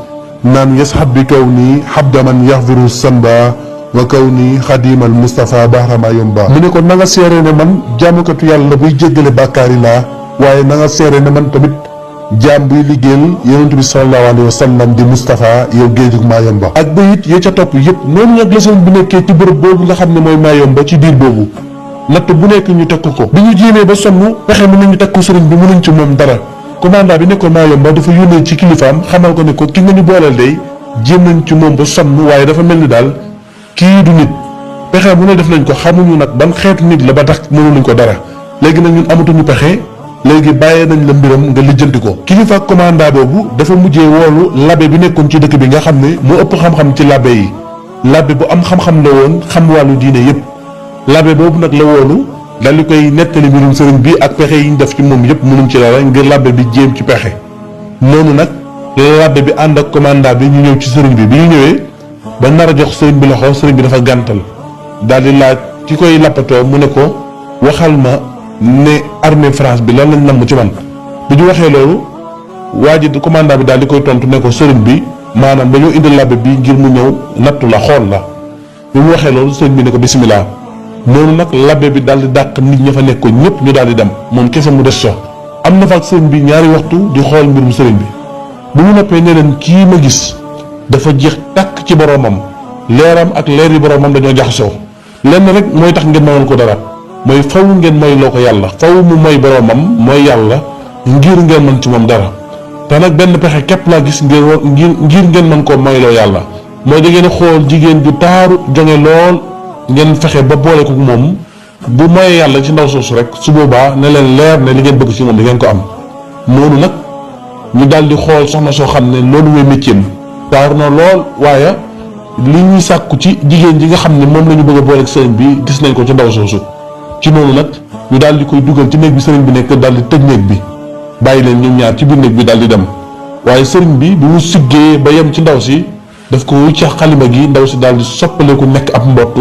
naan yashab bi kaw nii habdaman yaxfiru sanba wa kaw nii xadimal Moustapha Bahra Mayomba mu ne ko na nga seere ne man jaamukatu yàlla buy jéggale bàkkaar yi laa waaye na nga seere ne man tamit jaam buy liggéeyal yonent bi sallallahu alayhi wa sallam di Moustapha yow géejug Mayomba ak bayit ya ca topp yëpp noonu nag la sëriñ bi nekkee ci bërëb boobu nga xam ne mooy Mayomba ci diir boobu natt bu nekk ñu teg ko bi ñu jéemee ba sonn pexe mën nañu teg ko sëriñ bi mënuñ ci moom dara commandant bi nekkoon Mayomba dafa yónnee ci kilifaam xamal ko ne ko ki nga ñu booleel day jéem nañ ci moom ba sonn waaye dafa mel ni daal kii du nit pexe bu ne def nañ ko xamuñu nag ban xeetu nit la ba tax mënuñu ko dara léegi nag ñun amatuñu pexe léegi bàyyee nañ la mbiram nga lijjanti ko kilifa commandant boobu dafa mujjee woolu labbe bi nekkoon ci dëkk bi nga xam ne moo ëpp xam-xam ci labbe yi labbe bu am xam-xam la woon xam wàllu diine yépp labbe boobu nag la woolu dal di koy nettali mbirum sëriñ bi ak pexe yi ñu def ci moom yépp mënuñ ci dara ngir labbe bi jéem ci pexe noonu nag labbe bi ànd ak commandant bi ñu ñëw ci sëriñ bi ñu ñëwee ba nar a jox sëriñ bi loxo sëriñ bi dafa gàntal daal di laaj ki koy lappatoo mu ne ko waxal ma ne armée France bi lan lañ namm ci man bi ñu waxee loolu waa ji commandant bi daal di koy tontu ne ko sëriñ bi maanaam dañoo indi labbe bi ngir mu ñëw nattu la xool la bi mu waxee loolu sëriñ bi ne ko bisimilah noonu nag labbe bi daal di dàq nit ña fa nekkoon ñëpp ñu daal di dem moom kese mu des so am na fa ak sëriñ bi ñaari waxtu di xool mbirum sëriñ bi bu mu noppee ne leen kii ma gis dafa jeex tàkk ci boromam leeram ak leer yi boromam dañoo jaxasoo lenn rek mooy tax ngeen mënoon ko dara mooy faw ngeen mooy loo ko yàlla faw mu mooy boromam mooy yàlla ngir ngeen mën ci moom dara te nag benn pexe képp laa gis ngir ngeen mën koo moyloo yàlla mooy da ngeen xool jigéen ju taaru jonge lool ngeen fexe ba boole ko moom bu moyee yàlla ci ndaw soosu rek su boobaa ne leen leer ne li ngeen bëgg ci moom di ngeen ko am noonu nag ñu daal di xool soxna soo xam ne loolu mooy métier taaru na lool waaye li ñuy sàkku ci jigéen ji nga xam ne moom la ñu bëgg a booleeg sëriñ bi gis nañ ko ci ndaw soosu ci noonu nag ñu daal di koy dugal ci néeg bi sëriñ bi nekk daal di tëj néeg bi bàyyi leen ñoom ñaar ci biir néeg bi daal di dem waaye sëriñ bi mu siggee ba yem ci ndaw si daf ko wuccax xalima gi ndaw si daal di soppaleku nekk ab mbott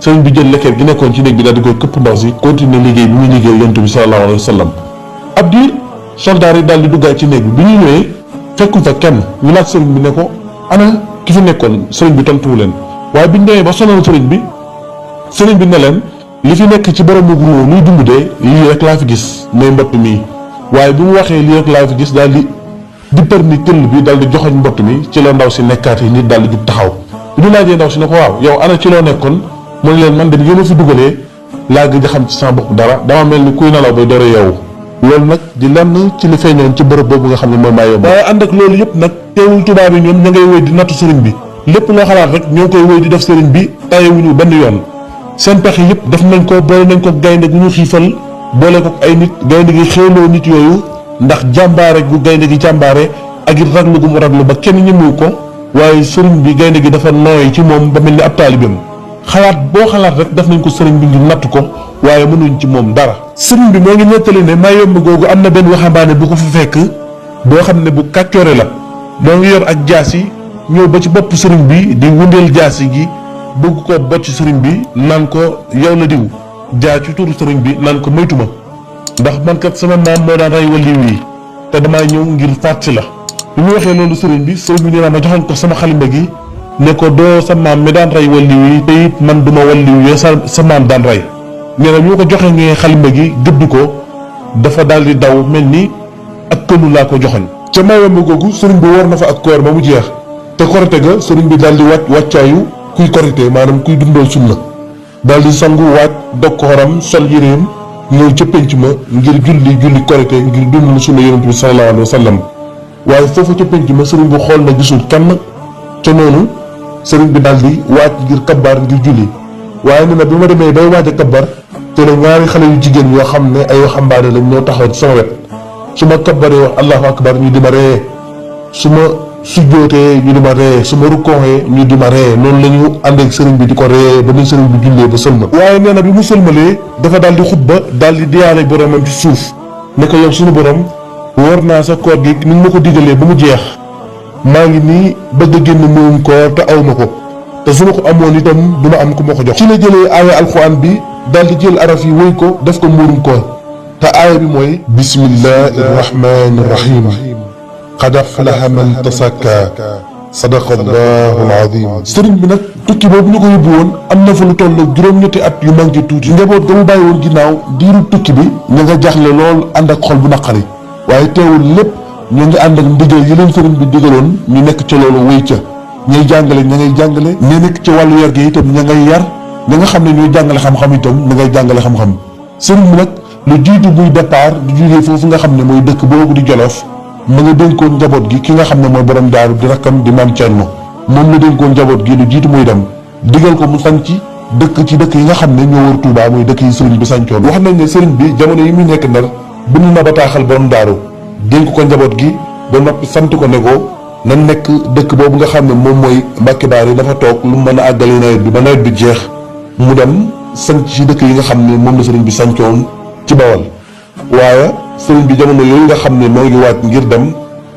sëriñ bi jël lekkeet gi nekkoon ci néeg bi daal di koy këpp ndaw si continuer liggéey bi muy liggéey yonent bi sallallahu alayhi wa sallam ab diir soldaar yi daal di duggaat ci néeg bi ñu ñëwee fekkuñ fa kenn ñu laaj sëriñ bi ne ko ana ki fi nekkoon sëriñ bi tontuwu leen waaye biñ demee ba sonal sëriñ bi ne leen li fi nekk ci borom bu ruur luy dund de lii rek laa fi gis mooy mbott mi waaye bi mu waxee lii rek laa fi gis daal di për ni tëll bi daal di joxoñ mbott mi ci la ndaw si nekkaat yi nit daal di jug taxaw bi ñu laajee ndaw si ne ko waaw yow ana ci loo nekkoon mu ne leen man de yéen a fi dugalee laa gëj a xam ci sama bopp dara dama mel ni kuy nelaw bay door a yeewu loolu nag di lenn ci li feeñoon ci bërëb boobu nga xam ne mooy Mayumba waaye ànd ak loolu yëpp nag teewul tubaab yi ñoom ña ngay wéy di nattu sëriñ bi lépp loo xalaat rek ñoo koy wéy di def sëriñ bi tayewuñu benn yoon seen pexe yëpp def nañ ko boole nañ ko gaynde gu ñu xiifal boole ko ay nit gaynde gi xéeloo nit yooyu ndax jàmbaare gu gaynde gi jàmbaare ak it raglu gu mu raglu ba kenn ñemewu ko waaye sëriñ bi gaynde gi dafa nooy ci moom ba mel ni ab taalibeem xalaat boo xalaat rek def nañ ko sëriñ bi ngir natt ko waaye mënuñ ci moom dara sëriñ bi moo ngi nettali ne Mayumba googu am na benn waxambaane bu ko fa fekk boo xam ne bu kàccoore la moo ngi yor ak jaasi ñëw ba ci bopp sëriñ bi di wundeel jaasi gi bëgg ko bocc sëriñ bi naan ko yow la diw jaa ci turu sëriñ bi naan ko moytu ma ndax man kat sama maam moo daan rey waliw yi te damaa ñëw ngir faat si la bi mu waxee loolu sëriñ bi nee naa ma joxoon ko sama xalimba gi ne ko doo sa maam mi daan rey waliw yi te it man duma waliw yi sa maam daan rey nee na bi ma ko joxee ngeen xalimba gi gëdd ko dafa daal di daw mel ni ak kënu laa ko joxoñ ca Mayumba googu sëriñ bi war na fa ak koor ba mu jeex te korite ga sëriñ bi daal di wàccaayu kuy korite maanaam kuy dundal sunna daal di sangu waaj dog kooram sol yéreem ñëw ca pénc ma ngir julli korite ngir dundal sunna yonent bi sallallahu alayhi wa sallam waaye foofu ca pénc ma sëriñ bi xool na gisul kenn ca noonu sëriñ bi daal di waaj ngir kabbaar ngir julli waaye nee na bi ma demee bay waaj a kabbar te ne ñaari xale yu jigéen yoo xam ne ay waxambaane lañ ñoo taxaw ci sama wet su ma kabbaree wax allahu akbar ñu di ma ree su ma sujjootee ñu di ma ree su ma rukkooxee ñu di ma ree noonu la ñu ànd ak sëriñ bi di ko ree ba ni sëriñ bi jullee ba sëlma waaye nee na bi mu sëlmalee dafa daal di xutba daal di diyaale boromam ci suuf ne ko yow suñu borom woor naa sa koor gi ni ma ko digalee ba mu jeex maa ngi nii bëgg a génn muum koor te aw ma ko te su ma ko amoon itam du ma am ku ma ko jox ci la jëlee aaya alxuraan bi daal di jël araf yi wéy ko def ko muurum koor te aaya bi mooy bismillahi rahmani rahim qad aflaha man tasakka sadaqa allahu alazim sëriñ bi nag tukki boobu ñu ko yóbbu woon am na fa lu toll juróom-ñetti at yu manqué tuuti njaboot ga mu bàyyi woon ginnaaw diiru tukki bi ña nga jaxle lool ànd ak xol bu naqari waaye teewul lépp ñu ngi ànd ak ndigal yi leen sëriñ bi digaloon ñu nekk ca loolu wéy ca ñay jàngale ña ngay jàngale ña nekk ci wàllu yar gi itam ña ngay yar ña nga xam ne ñooy jàngale xam-xam itam ña ngay jàngale xam-xam sëriñ bi nag lu jiitu buy départ di jógee foofu nga xam ne mooy dëkk boobu di Jolof ma nga dénkoon njaboot gi ki nga xam ne mooy borom daaru di rakkam di maam Cerno moom la dénkoon njaboot gi lu jiitu muy dem digal ko mu sanc dëkk ci dëkk yi nga xam ne ñoo wër Touba muy dëkk yi sëriñ bi sancoon wax nañ ne sëriñ bi jamono yi muy nekk Ndar bind na bataaxal borom daaru dénk ko njaboot gi ba noppi sant ko ne ko na nekk dëkk boobu nga xam ne moom mooy Mbàkke Baari dafa toog lu mën a àggale nawet bi ba nawet bi jeex mu dem sanc ci dëkk yi nga xam ne moom la sëriñ bi sancoon ci Bawol waaye sëriñ bi jamono yooyu nga xam ne moo ngi waaj ngir dem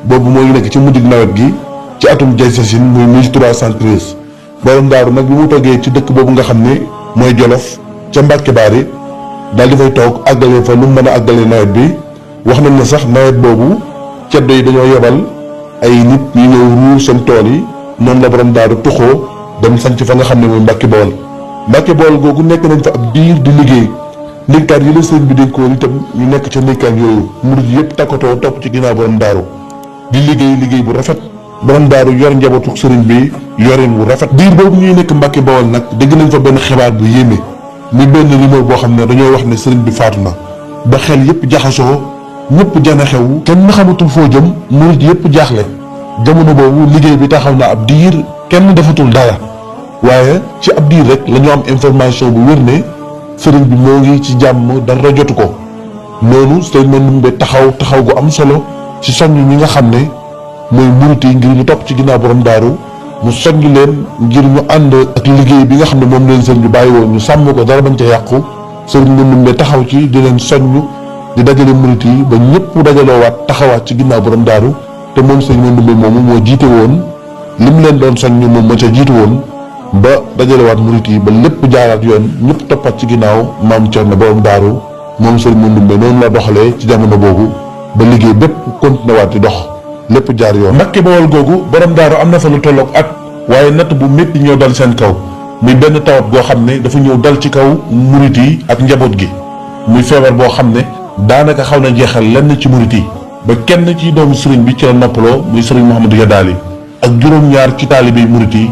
boobu moo ngi nekk ci mujjug nawet gi ci atum Jaysasin muy 1313 borom daaru nag bi mu toggee ci dëkk boobu nga xam ne mooy Jolof ca Mbàkke Baari daal di fay toog àggale fa lu mën a àggale nawet bi wax nañ ne sax nawet boobu ceddo yi dañoo yebal ay nit ñu ñëw ruur seen tool yi noonu la borom daaru tuxoo dem sanc fa nga xam ne mooy Mbàkke Bawol Mbàkke Bawol googu nekk nañ fa ab diir di liggéey ndénkaan yi la sëriñ bi dénkoon itam ñu nekk ca ndénkaan yooyu murid yëpp takkatoo topp ci ginnaaw borom daaru di liggéey bu rafet borom daaru yor njabootu sëriñ bi yorin wu rafet diir boobu ñuy nekk Mbàkke Bawol nag dégg nañ fa benn xibaar bu yéeme muy benn rumeur boo xam ne dañoo wax ne sëriñ bi faatu na ba xel yëpp jaxasoo ñëpp jana xew kenn xamatul foo jëm murid yëpp jaaxle jamono boobu liggéey bi taxaw na ab diir kenn defatul dara waaye ci ab diir rek la ñu am information bu wér ne sëriñ bi moo ngi ci jàmm dara jotu ko noonu sëriñ Mandumbe taxaw gu am solo ci soññ ñi nga xam ne mooy murit yi ngir ñu topp ci ginnaaw borom daaru mu soññ leen ngir ñu ànd ak liggéey bi nga xam ne moom leen sëriñ bi bàyyi woon ñu sàmm ko dara bañ ca yàqu sëriñ Mandumbe taxaw ci di leen soññ di dajale murit yi ba ñëpp dajaloowaat taxawaat ci ginnaaw borom daaru te moom sëriñ Mandumbe moomu moo jiite woon lim leen doon soññ moom moo ca jiitu woon ba dajalewaat murit yi ba lépp jaaraat yoon ñëpp toppat ci ginnaaw maam Cerno borom daaru moom sëriñ Mandumbe noonu la doxalee ci jamono boobu ba liggéey bépp continué waat di dox lépp jaar yoon. Mbàkke Bawol googu borom daaru am na fa lu tolloog at waaye natt bu métti ñëw dal seen kaw muy benn tawat goo xam ne dafa ñëw dal ci kaw murit yi ak njaboot gi muy feebar boo xam ne daanaka xaw na jeexal lenn ci murit yi ba kenn ci doomu sëriñ bi ci la noppaloo muy sëriñ Mouhamadou Yadaali ak juróom-ñaar ci taalibe murit yi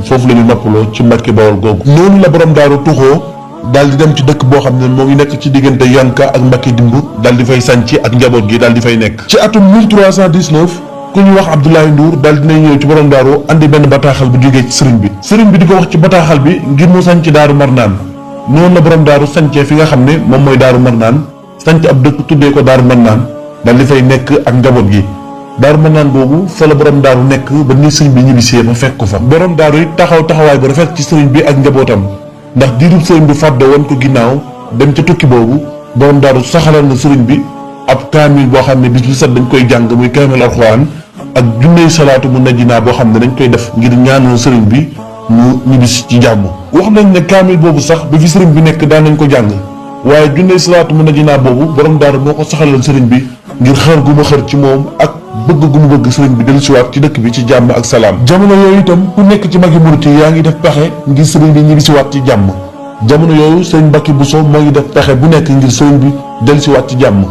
foofu la ñu noppaloo ci Mbàkke Bawol googu. noonu la borom daaru tuxoo daal di dem ci dëkk boo xam ne moo ngi nekk ci diggante Yanka ak Mbàkke Dimbu daal di fay sanc ak njaboot gi daal di fay nekk. ci atum 1319 ku ñu wax Abdoulaye Ndour daal dina ñëw ci borom daaru andi benn bataaxal bu jógee ci sëriñ bi di ko wax ci bataaxal bi ngir mu sanc daaru Marnaan noonu la borom daaru sancee fi nga xam ne moom mooy daaru Marnaan sanc ab dëkk tuddee ko daaru Marnaan daal di fay nekk ak njaboot gi. daaru Marnaan boobu fa la borom daaru nekk ba ni sëriñ bi ñibbisee ba fekk ko fa. borom daaru it taxawaay bu rafet ci sëriñ bi ak njabootam ndax diirub sëriñ bi fàdde woon ko ginnaaw dem ca tukki boobu borom daaru saxalal na sëriñ bi ab kaamil boo xam ne bis bu set dañ koy jàng muy kaamil alxuraan ak junney salaatu mu najjinaa boo xam ne dañ koy def ngir ñaanal sëriñ bi mu ñibbisi ci jàmm. wax nañ ne kaamil boobu sax bi fi sëriñ bi nekk daan nañ ko jàng waaye junney salaatu mu najjinaa boobu borom daaru moo ko saxalal sëriñ bi ngir xër gu ma xër ci moom ak bëgg gu mu bëgg sëriñ bi dellusiwaat ci dëkk bi ci jàmm ak salaam. jamono yooyu itam ku nekk ci magi murit yi yaa ngi def pexe ngir sëriñ bi ñibbisiwaat ci jàmm jamono yooyu sëriñ Mbàkke Buso moo ngi def pexe bu nekk ngir sëriñ bi dellusiwaat ci jàmm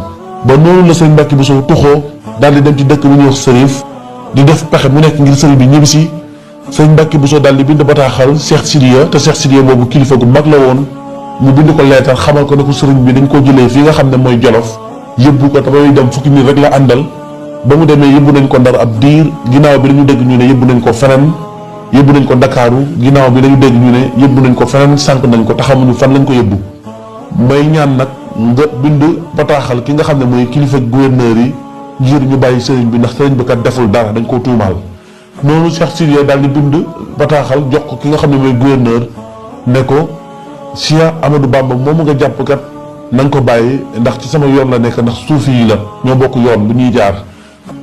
ba noonu la sëriñ Mbàkke Buso tuxoo daal di dem ci dëkk bu ñuy wax Sërif di def pexe mu nekk ngir sëriñ bi ñibbisi sëriñ Mbàkke Buso daal di bind bataaxal Cheikh Sidiya te Cheikh Sidiya boobu kilifa gu mag la woon mu bind ko leetar xamal ko ne ko sëriñ bi dañ koo jëlee fii nga xam ne mooy Jolof yëbbu ko te bay dem fukki nit rek la àndal ba mu demee yëbbu nañ ko Ndar ab diir ginnaaw bi dañu dégg ñu ne yëbbu nañ ko feneen yëbbu nañ ko Ndakaaru ginnaaw bi dañu dégg ñu ne yëbbu nañ ko feneen sànq nañ ko te xamuñu fan lañ ko yëbbu may ñaan nag nga bind bataaxal ki nga xam ne mooy kilifa gouverneur yi ngir ñu bàyyi sëriñ bi ndax sëriñ bi kat deful dara dañ koo tuumaal noonu Cheikh Sidiya daal di bind bataaxal jox ko ki nga xam ne mooy gouverneur ne ko Cheikh Amadou Bamba moomu nga jàpp kat na nga ko bàyyi ndax ci sama yoon la nekk ndax suufi yi la ñoo bokk yoon bu ñuy jaar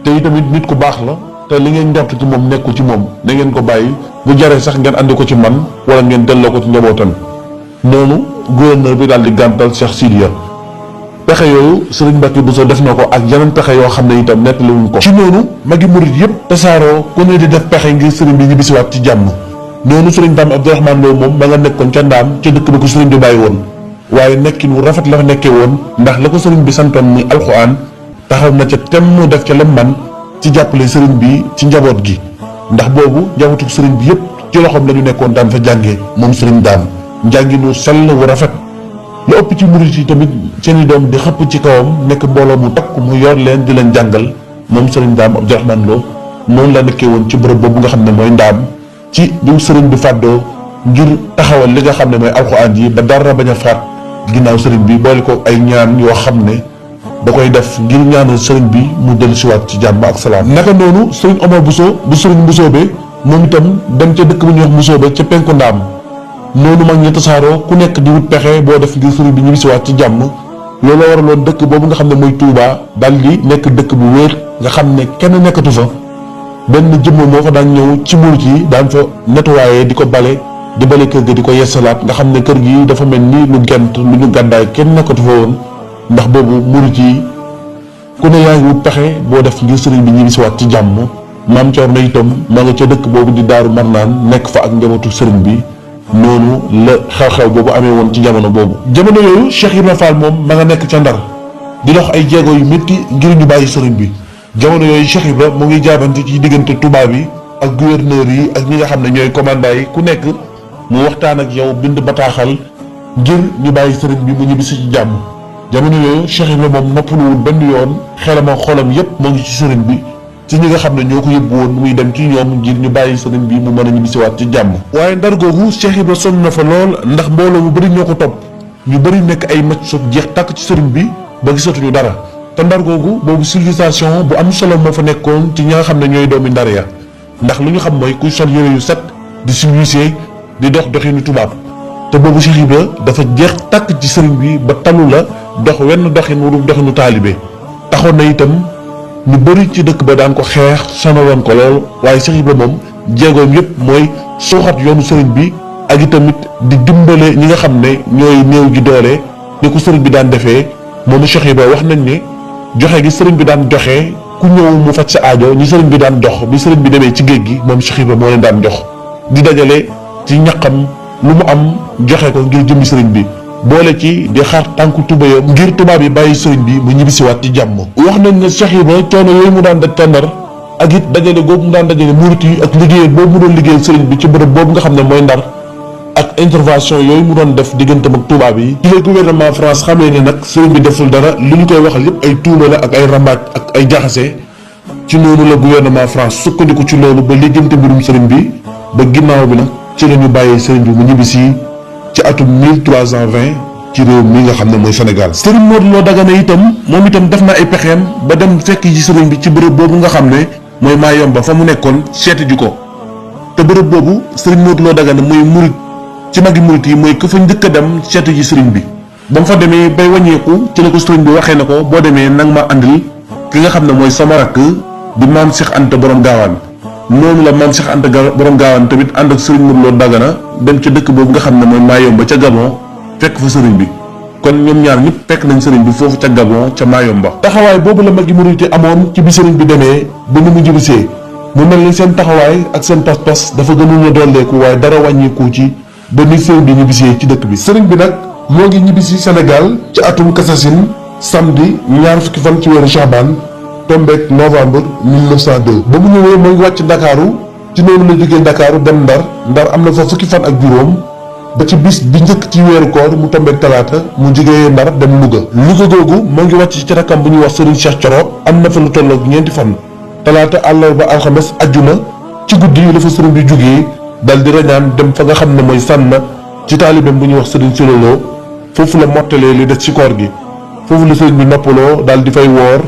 te itamit nit ku baax la te li ngeen njort ci moom nekkul ci moom na ngeen ko bàyyi bu jaree sax ngeen andi ko ci man wala ngeen delloo ko ci njabootam noonu gouverneur bi daal di gàntal Cheikh Sidiya pexe yooyu sëriñ Mbàkke Buso def na ko ak yeneen pexe yoo xam ne itam nettaliwuñ ko. ci noonu magi murit yëpp tasaaroo ku ne di def pexe ngir sëriñ bi ñibbisiwaat ci jàmm noonu sëriñ Daam Abdourahmane Lo moom ma nga nekkoon ca Ndaam ca dëkk ba ko sëriñ bi bàyyi woon waaye nekkin wu rafet la fa nekkee woon ndax la ko sëriñ bi santoon muy alxuraan taxaw na ca tem mu def ca lam man ci jàppale sëriñ bi ci njaboot gi ndax boobu njabootu sëriñ bi yëpp ci loxoom la ñu nekkoon daan fa jàngee moom sëriñ Daam njànginu sell wu rafet lu ëpp ci murit yi tamit seeni doom di xëpp ci kawam nekk mbooloo mu takk mu yor leen di leen jàngal moom sëriñ Daam Abdourahmane Lo noonu la nekkee woon ci bërëb boobu nga xam ne mooy Ndaam ci bi sëriñ bi fàddoo ngir taxawal li nga xam ne mooy alxuraan yi ba dara bañ a faat ginnaaw sëriñ bi boole ko ay ñaan yoo xam ne da koy def ngir ñaanal sëriñ bi mu dellusiwaat ci jàmm ak salaam. naka noonu sëriñ Omar Bousso bu sëriñ Mbusoobe moom itam dem ca dëkk bu ñuy wax Mbusoobe ca penku Ndaam noonu mag ñi tasaaroo ku nekk di wut pexe boo def ngir sëriñ bi ñibbisiwaat ci jàmm loolu waraloon dëkk boobu nga xam ne mooy Touba daal di nekk dëkk bu wéer nga xam ne kenn nekkatu fa benn jëmm moo fa daan ñëw ci murit yi daan fa nettoyé di ko bale di bale kër ga di ko yeesalaat nga xam ne kër gi dafa mel ni lu gent lu ñu gàddaay kenn nekkatu fa woon ndax boobu murit yi ku ne yaa ngi wut pexe boo def ngir sëriñ bi ñibbisiwaat ci jàmm maam Cerno itam ma nga ca dëkk boobu di Daaru Marnaan nekk fa ak njabootu sëriñ bi noonu la xew-xew boobu amee woon ci jamono boobu. jamono yooyu Cheikh Ibrahima Fall moom ma nga nekk ca Ndar di dox ay jéego yu métti ngir ñu bàyyi sëriñ bi jamono yooyu Cheikh Ibrahima mu ngi jaabante ci diggante tubaab yi ak gouverneur yi ak ñi nga xam ne ñooy commandant yi ku nekk mu waxtaan ak yow bind bataaxal ngir ñu bàyyi sëriñ bi mu ñibbisi ci jàmm. jamono yooyu Cheikh Ibrahima moom noppaluwul benn yoon xelam ak xolam yépp moo ngi ci sëriñ bi ci ñi nga xam ne ñoo ko yóbbu woon muy dem ci ñoom ngir ñu bàyyi sëriñ bi mu mën a ñibbisiwaat ci jàmm. waaye Ndar googu Cheikh Ibrahima sonn na fa lool ndax mbooloo mu bëri ñoo ko topp ñu bëri nekk ay macc soog jeex tàkk ci sëriñ bi ba gisatuñu dara te Ndar googu boobu civilisation bu am solo moo fa nekkoon ci ñi nga xam ne ñooy doomi Ndar ya ndax lu ñu xam mooy kuy sol yére yu set di civilisé di dox doxinu tubaab te boobu Cheikh Ibra dafa jeex tàkk ci sëriñ bi ba talu la dox wenn doxin wu doxinu taalibe taxoon na itam ñu bëri ci dëkk ba daan ko xeex sonaloon ko lool waaye Cheikh Ibra moom jéegoom yépp mooy suuxat yoonu sëriñ bi ak itamit di dimbale ñi nga xam ne ñooy néew gi doole ni ko sëriñ bi daan defee moom Cheikh Ibra wax nañ ne joxe gi sëriñ bi daan joxe ku ñëw mu faj sa aajo ñi sëriñ bi daan jox bi sëriñ bi demee ci géej gi moom Cheikh Ibra moo leen daan jox di dajale ci ñaqam lu mu am joxe ko ngir jëmmi sëriñ bi boole ci di xar tànku tubayam ngir tubaab yi bàyyi sëriñ bi mu ñibbisiwaat ci jàmm. wax nañ ne Cheikh Ibra coono yooyu mu daan daj ca Ndar ak it dajale googu mu daan dajale murit yi ak liggéeyal boobu mu doon liggéeyal sëriñ bi ci bërëb boobu nga xam ne mooy Ndar ak intervention yooyu mu doon def digganteem ak tubaab yi. ci le gouvernement France xamee ne nag sëriñ bi deful dara li ñu koy waxal yépp ay tuuma la ak ay rambaaj ak ay jaxase ci noonu la gouvernement France sukkandiku ci loolu ba lijjanti mbirum sëriñ bi ba ginnaaw bi nag ci la ñu bàyyee sëriñ bi mu ñibbisi ci atum 1320 ci réew mi nga xam ne mooy Sénégal. sëriñ Modou Lo Dagana itam moom itam def na ay pexeem ba dem fekk ci sëriñ bi ci bërëb boobu nga xam ne mooy Mayomba fa mu nekkoon seeti ji ko te bërëb boobu sëriñ Modou Lo Dagana mooy murit ci magi murit yi mooy ku fa njëkk a dem seeti ji sëriñ bi ba mu fa demee bay wàññeeku ci la ko sëriñ bi waxee na ko boo demee nag ma andil ki nga xam ne mooy sama rakk di maam Cheikh Anta borom gaawaan noonu la maam Cheikh Anta borom gaawaan tamit ànd ak sëriñ Modou Lo Dagana dem ca dëkk boobu nga xam ne mooy Mayomba ca Gabon fekk fa sëriñ bi kon ñoom ñaar ñëpp fekk nañ sëriñ bi foofu ca Gabon ca Mayomba. taxawaay boobu la magi murit yi amoon ci bi sëriñ bi demee ba ni mu ñibbisee mu mel ni seen taxawaay ak seen pas-pas dafa gënoon a dolleeku waaye dara wàññeeku ci ba ni sëriñ bi ñibbisee ci dëkk bi. sëriñ bi nag moo ngi ñibbisi Sénégal ci atum Kassasin samedi ñaar fukki fan ci weeru Chaban tombeek novembre 1902 ba mu ñëwee moo ngi wàcc Ndakaaru ci noonu la jógee Ndakaaru dem Ndar am na fa fukki fan ak juróom ba ci bis bi njëkk ci weeru koor mu tombeek talaata mu jógee Ndar dem Louga googu moo ngi wàcc ci rakam bu ñuy wax Serigne Cheikh Thioro am na fa lu tolloog ñeenti fan talaata àllarba alxames ajjuma ci guddi yi la fa sëriñ bi jógee dal di rañaan dem fa nga xam ne mooy Sànna ci taalibeem bu ñuy wax Serigne Sirolo foofu la mottalee li des ci koor gi foofu la sëriñ bi noppaloo daal di fay woor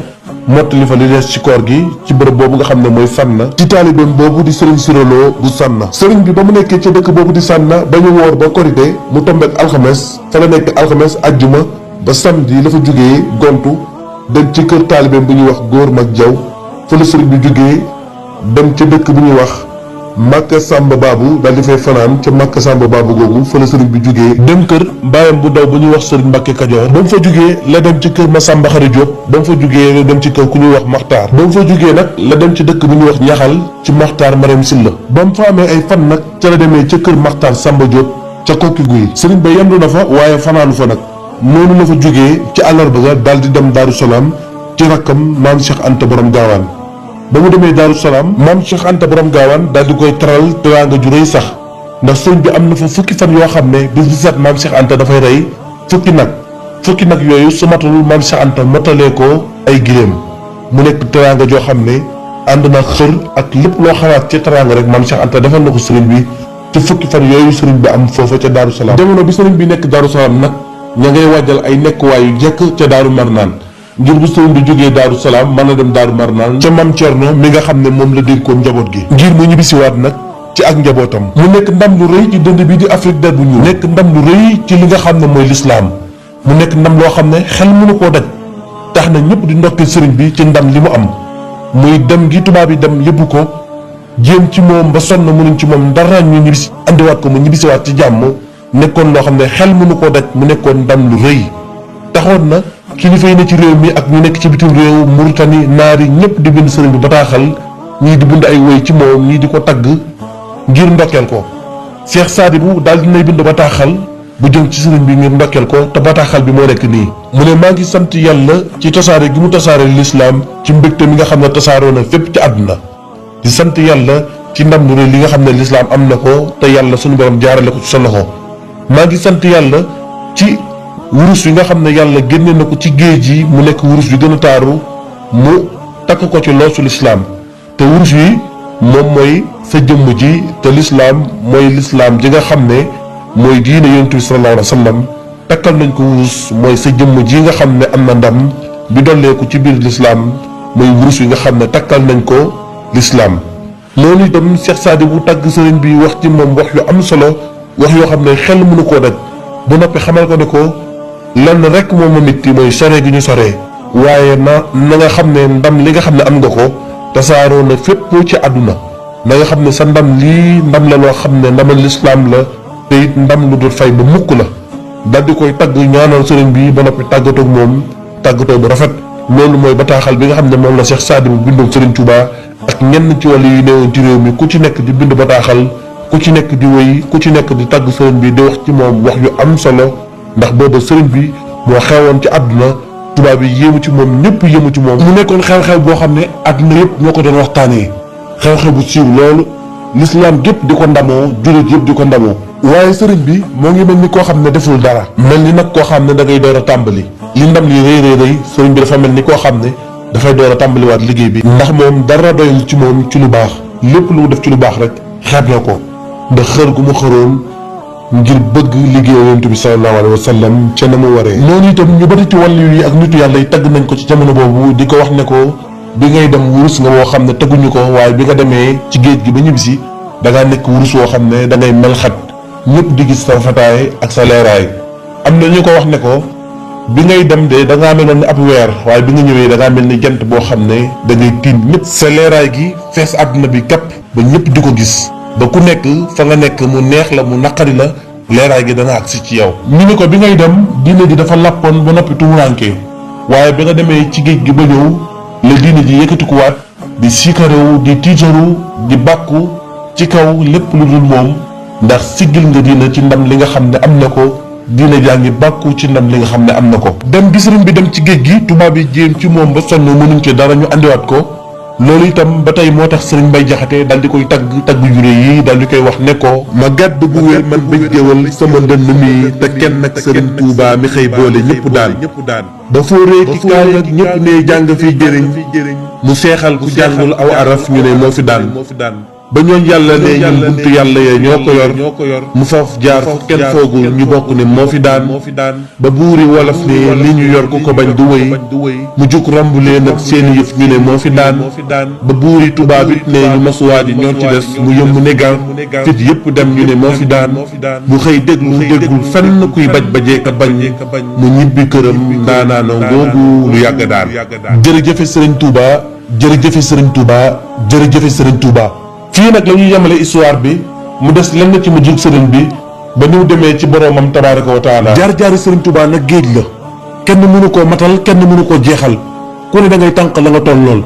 mottali fa li des ci koor gi ci bërëb boobu nga xam ne mooy Sànna ci taalibeem boobu di sëriñ Sirolo bu Sànna sëriñ bi ba mu nekkee ci dëkk boobu di Sànna ba ñu woor ba korité mu tombeek alxames fa la nekk alxames ajjuma ba samedi la fa jógee gontu dem ci kër taalibeem bu ñuy wax góor mag jaw fa la sëriñ bi jógee dem ca dëkk bu ñuy wax Makka Samba Babu daal di fay fanaan ca Makka Samba Babu googu fa la sëriñ bi jógee dem kër baayam bu daw bu ñuy wax sëriñ Mbàkke Kajoor ba mu fa jógee la dem ci kër Masamba Xari Jóob ba mu fa jógee la dem ci kër ku ñuy wax Maxtaar ba mu fa jógee nag la dem ci dëkk bu ñuy wax Ñaxal ci Maxtaar Marème Silla ba mu fa amee ay fan nag ca la demee ca kër Maxtaar Samba Jóob ca Kokki Guy sëriñ ba yendu na fa waaye fanaanu fa nag noonu la fa jógee ci àllarba ga daal di dem Daaru Salaam ci rakkam maam Cheikh Anta borom gaawaan ba mu demee Daaru Salaam maam Cheikh Anta borom gaawaan daal di koy taral teraanga ju rëy sax ndax sëriñ bi am na fa fukki fan yoo xam ne bis bi set maam Cheikh Anta dafay rey fukki nag yooyu su matul maam Cheikh Anta motalee ko ay giléem mu nekk teraanga joo xam ne ànd na xër ak lépp loo xalaat ci teraanga rek maam Cheikh Anta defal na ko sëriñ bi ci fukki fan yooyu sëriñ bi am foofa ca Daaru Salaam jamono bi sëriñ bi nekk Daaru Salaam nag ña ngay wàjjal ay nekkuwaay yu jekk ca Daaru Marnaan ngir bu sëriñ bi jógee Daaru Salaam mën a dem Daaru Marnaan ca Mam Cerno mi nga xam ne moom la dénkoon njaboot gi ngir mu ñibbisiwaat nag ci ak njabootam mu nekk ndam lu rëy ci dënd bi di Afrique der bu ñuul nekk ndam lu rëy ci li nga xam ne mooy lislaam mu nekk ndam loo xam ne xel mënu koo daj tax na ñëpp di ndokki sëriñ bi ci ndam li mu am muy dem gi tubaab yi dem yëbbu ko jéem ci moom ba sonn mënuñ ci moom dara ñu ñibbisi andiwaat ko mu ñibbisiwaat ci jàmm nekkoon loo xam ne xel mënu koo daj mu nekkoon ndam lu rëy taxoon na kilifa yi ne ci réew mi ak ñu nekk ci bitim réew Mauritanie naari ñëpp di bind sëriñ bi bataaxal ñii di bind ay woy ci moom ñii di ko tagg ngir ndokkeel ko Cheikh Sadibou daal dinay bind bataaxal bu jëm ci sëriñ bi ngir ndokkeel ko te bataaxal bi moo nekk nii mu ne maa ngi sant yàlla ci tasaare gi mu tasaare lislaam ci mbégte mi nga xam ne tasaaroo na fépp ci àdduna di sant yàlla ci ndam lu rëy li nga xam ne lislaam am na ko te yàlla suñu borom jaarale ko ci sa loxo maa ngi sant yàlla ci wurus yi nga xam ne yàlla génne na ko ci géej yi mu nekk wurus yu gën a taaru mu takk ko ci loosu lislaam te wurus yi moom mooy sa jëmm ji te lislaam mooy lislaam ji nga xam ne mooy diine yonent bi sallallahu alayhi wa sallam takkal nañ ko wurus mooy sa jëmm ji nga xam ne am na ndam bi dolleeku ci biir lislaam mooy wurus yi nga xam ne takkal nañ ko lislaam loolu itam Cheikh Sadibou tagg sëriñ bi wax ci moom wax yu am solo wax yoo xam ne xel mënu koo daj ba noppi xamal ko ne ko lenn rek moom ma mitti mooy sore gi ñu soree waaye na nga xam ne ndam li nga xam ne am nga ko tasaaroo na fépp ci àdduna na nga xam ne sa ndam lii ndam la loo xam ne ndamal lislaam la te it ndam lu dul fay ba mukk la dal di koy tagg ñaanal sëriñ bi ba noppi tàggatoo ak moom tàggatoo bu rafet. loolu mooy bataaxal bi nga xam ne moom la Cheikh Saadi bu bindoon Sëriñ Tuubaa ak ñenn ci wàllu yu newoon ci réew mi ku ci nekk di bind bataaxal ku ci nekk di wéy ku ci nekk di tagg sëriñ bi di wax ci moom wax yu am solo ndax booba sëriñ bi moo xewoon ci àdduna tubaab yi yéemu ci moom ñëpp yéemu ci moom. mu nekkoon xew-xew boo xam ne àdduna yëpp ñoo ko doon waxtaanee xew-xew bu siiw loolu lislaam gépp di ko ndamoo jullit yëpp di ko ndamoo. waaye sëriñ bi moo ngi mel ni koo xam ne deful dara. mel ni nag koo xam ne da ngay door a tàmbali. li ndam li rëy sëriñ bi dafa mel ni koo xam ne dafay door a tàmbaliwaat liggéey bi. ndax moom dara doyul ci moom ci lu baax lépp lu mu def ci lu baax rek xeeb na ko ndax xër gu mu xëroon ngir bëgg liggéey yonent bi sallallahu alayhi wa sallam ca na mu waree. noonu itam ñu bari ci wàllu yi ak nitu yàlla yi tagg nañ ko ci jamono boobu di ko wax ne ko bi ngay dem wurus nga woo xam ne tagguñu ko waaye bi nga demee ci géej gi ba ñibbisi da ngaa nekk wurus woo xam ne da ngay mel xat ñëpp di gis sa rafetaay ak sa leeraay. am na ñu ko wax ne ko bi ngay dem de da ngaa meloon ni ab weer waaye bi nga ñëwee da ngaa mel ni jant boo xam ne da ngay tiim ñëpp. sa leeraay gi fees àdduna bi kapp ba ñëpp di ko gis ba ku nekk fa nga nekk mu neex la mu naqari la leeraay gi dana agsi ci yow. ñu ne ko bi ngay dem diine ji dafa lappoon ba noppi tumuranke waaye bi nga demee ci géej gi ba ñëw la diine ji yëkkatikuwaat di siikarewu di tiitaru di bàkku ci kaw lépp lu dul moom ndax siggil nga diine ci ndam li nga xam ne am na ko. diine jaa ngi bàkku ci ndam li nga xam ne am na ko. dem gi sëriñ bi dem ci géej gi tubaab yi jéem ci moom ba sonn mënuñ ci dara ñu andiwaat ko loolu itam ba tey moo tax sëriñ Mbay Jaxate dal di koy tagg jure yi dal di koy wax ne ko ma gàdd bu wér man bëj géwal sama ndënd mi te kenn nag sëriñ Tuubaa mi xëy boole ñëpp daan ba fóoree ki kaay ak ñëpp ne jàng fiy jëriñ mu seexal ku jàngul aw araf ñu ne moo fi daan ba ñooñ yàlla ne ñun buntu yàlla ya ñoo ko yor mu faf jaar fu kenn foogul ñu bokk ne moo fi daan ba buuri wolof ne li ñu yor ku ko bañ du wëy mu jug romb leen ak seeni yëf ñu ne moo fi daan ba buuri tubaab it ne ñu masuwaa ji ñoo ci des mu yëmb ne gaan fit yëpp dem ñu ne moo fi daan mu xëy déggul fenn kuy bajee ka bañ mu ñibbi këram ndaanaanoo googu lu yàgg daan. jërëjëfe sëriñ Touba jërëjëfe sëriñ Touba jërëjëfe sëriñ Touba. fii nag la ñuy yemale histoire bi mu des lenn ci mujjug sëriñ bi ba ni mu demee ci boroomam tabaaraka wa taala. jaar-jaari sëriñ Touba nag géej la kenn mënu koo matal kenn mënu koo jeexal ku ne da ngay tànq la nga toll lool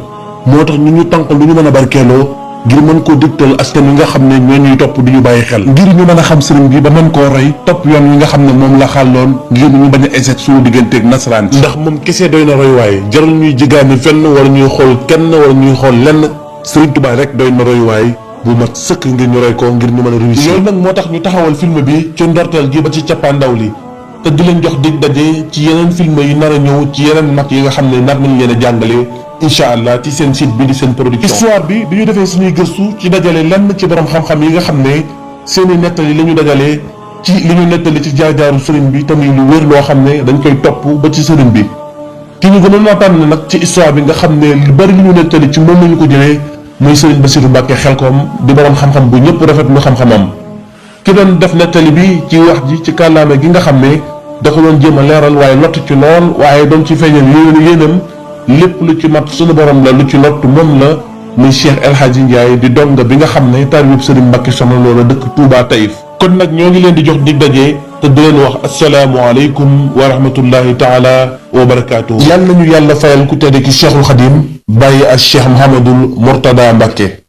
moo tax ñu tànq lu ñu mën a barkeeloo ngir mën koo digtal askan wi nga xam ne ñoo ñuy topp di ñu bàyyi xel. ngir ñu mën a xam sëriñ bi ba mën koo roy topp yoon wi nga xam ne moom la xàlloon ngir ñu bañ a échec suñu digganteeg nasaraan si. ndax moom kese doy na roy waaye jarul ñuy jiggaani fenn wala ñuy xool kenn wala ñuy xool lenn sëriñ Touba rek doy na roy waaye bu mat sëkk ngir ñu roy ko ngir ñu mën a réussir. loolu nag moo tax ñu taxawal film bi ci ndorteel gi ba ci cappaandaw li te di leen jox dig daje ci yeneen film yi nar a ñëw ci yeneen mag yi nga xam ne nar nañ leen a jàngale incha allah ci seen site bi di seen production. histoire bi ñu defee suñuy gëstu ci dajale lenn ci borom xam-xam yi nga xam ne seeni nettali li ñu dajale ci li ñu nettali ci jaar-jaaru sëriñ bi tamit lu wér loo xam ne dañ koy topp ba ci sëriñ bi. ki ñu gënoon a tànn nag ci histoire bi nga xam ne lu bari li ñu nettali ci moom lañu ko jëlee muy sëriñ Bassirou Mbacke Xelkom di borom xam-xam bu ñëpp rafet lu xam-xamam ki doon def nettali bi ci wax ji ci kàllaame gi nga xam ne da ko doon jéem a leeral waaye lott ci lool waaye doon ci feeñal yéenam lépp lu ci mat suñu borom la lu ci lott moom la muy Cheikh El Hadji Ndiaye di donga bi nga xam ne taalibeb sëriñ Mbacke Soxna Lo la dëkk Touba Taïf. kon nag ñoo ngi leen di jox dig daje te di leen wax asalaamualeykum wa rahmatullahi taala wa barakaatu. yàlla nañu yàlla fayal ku tedd ki Cheikhul Khadim bàyyi ak Cheikh Mouhamadul Mourtada Mbacke.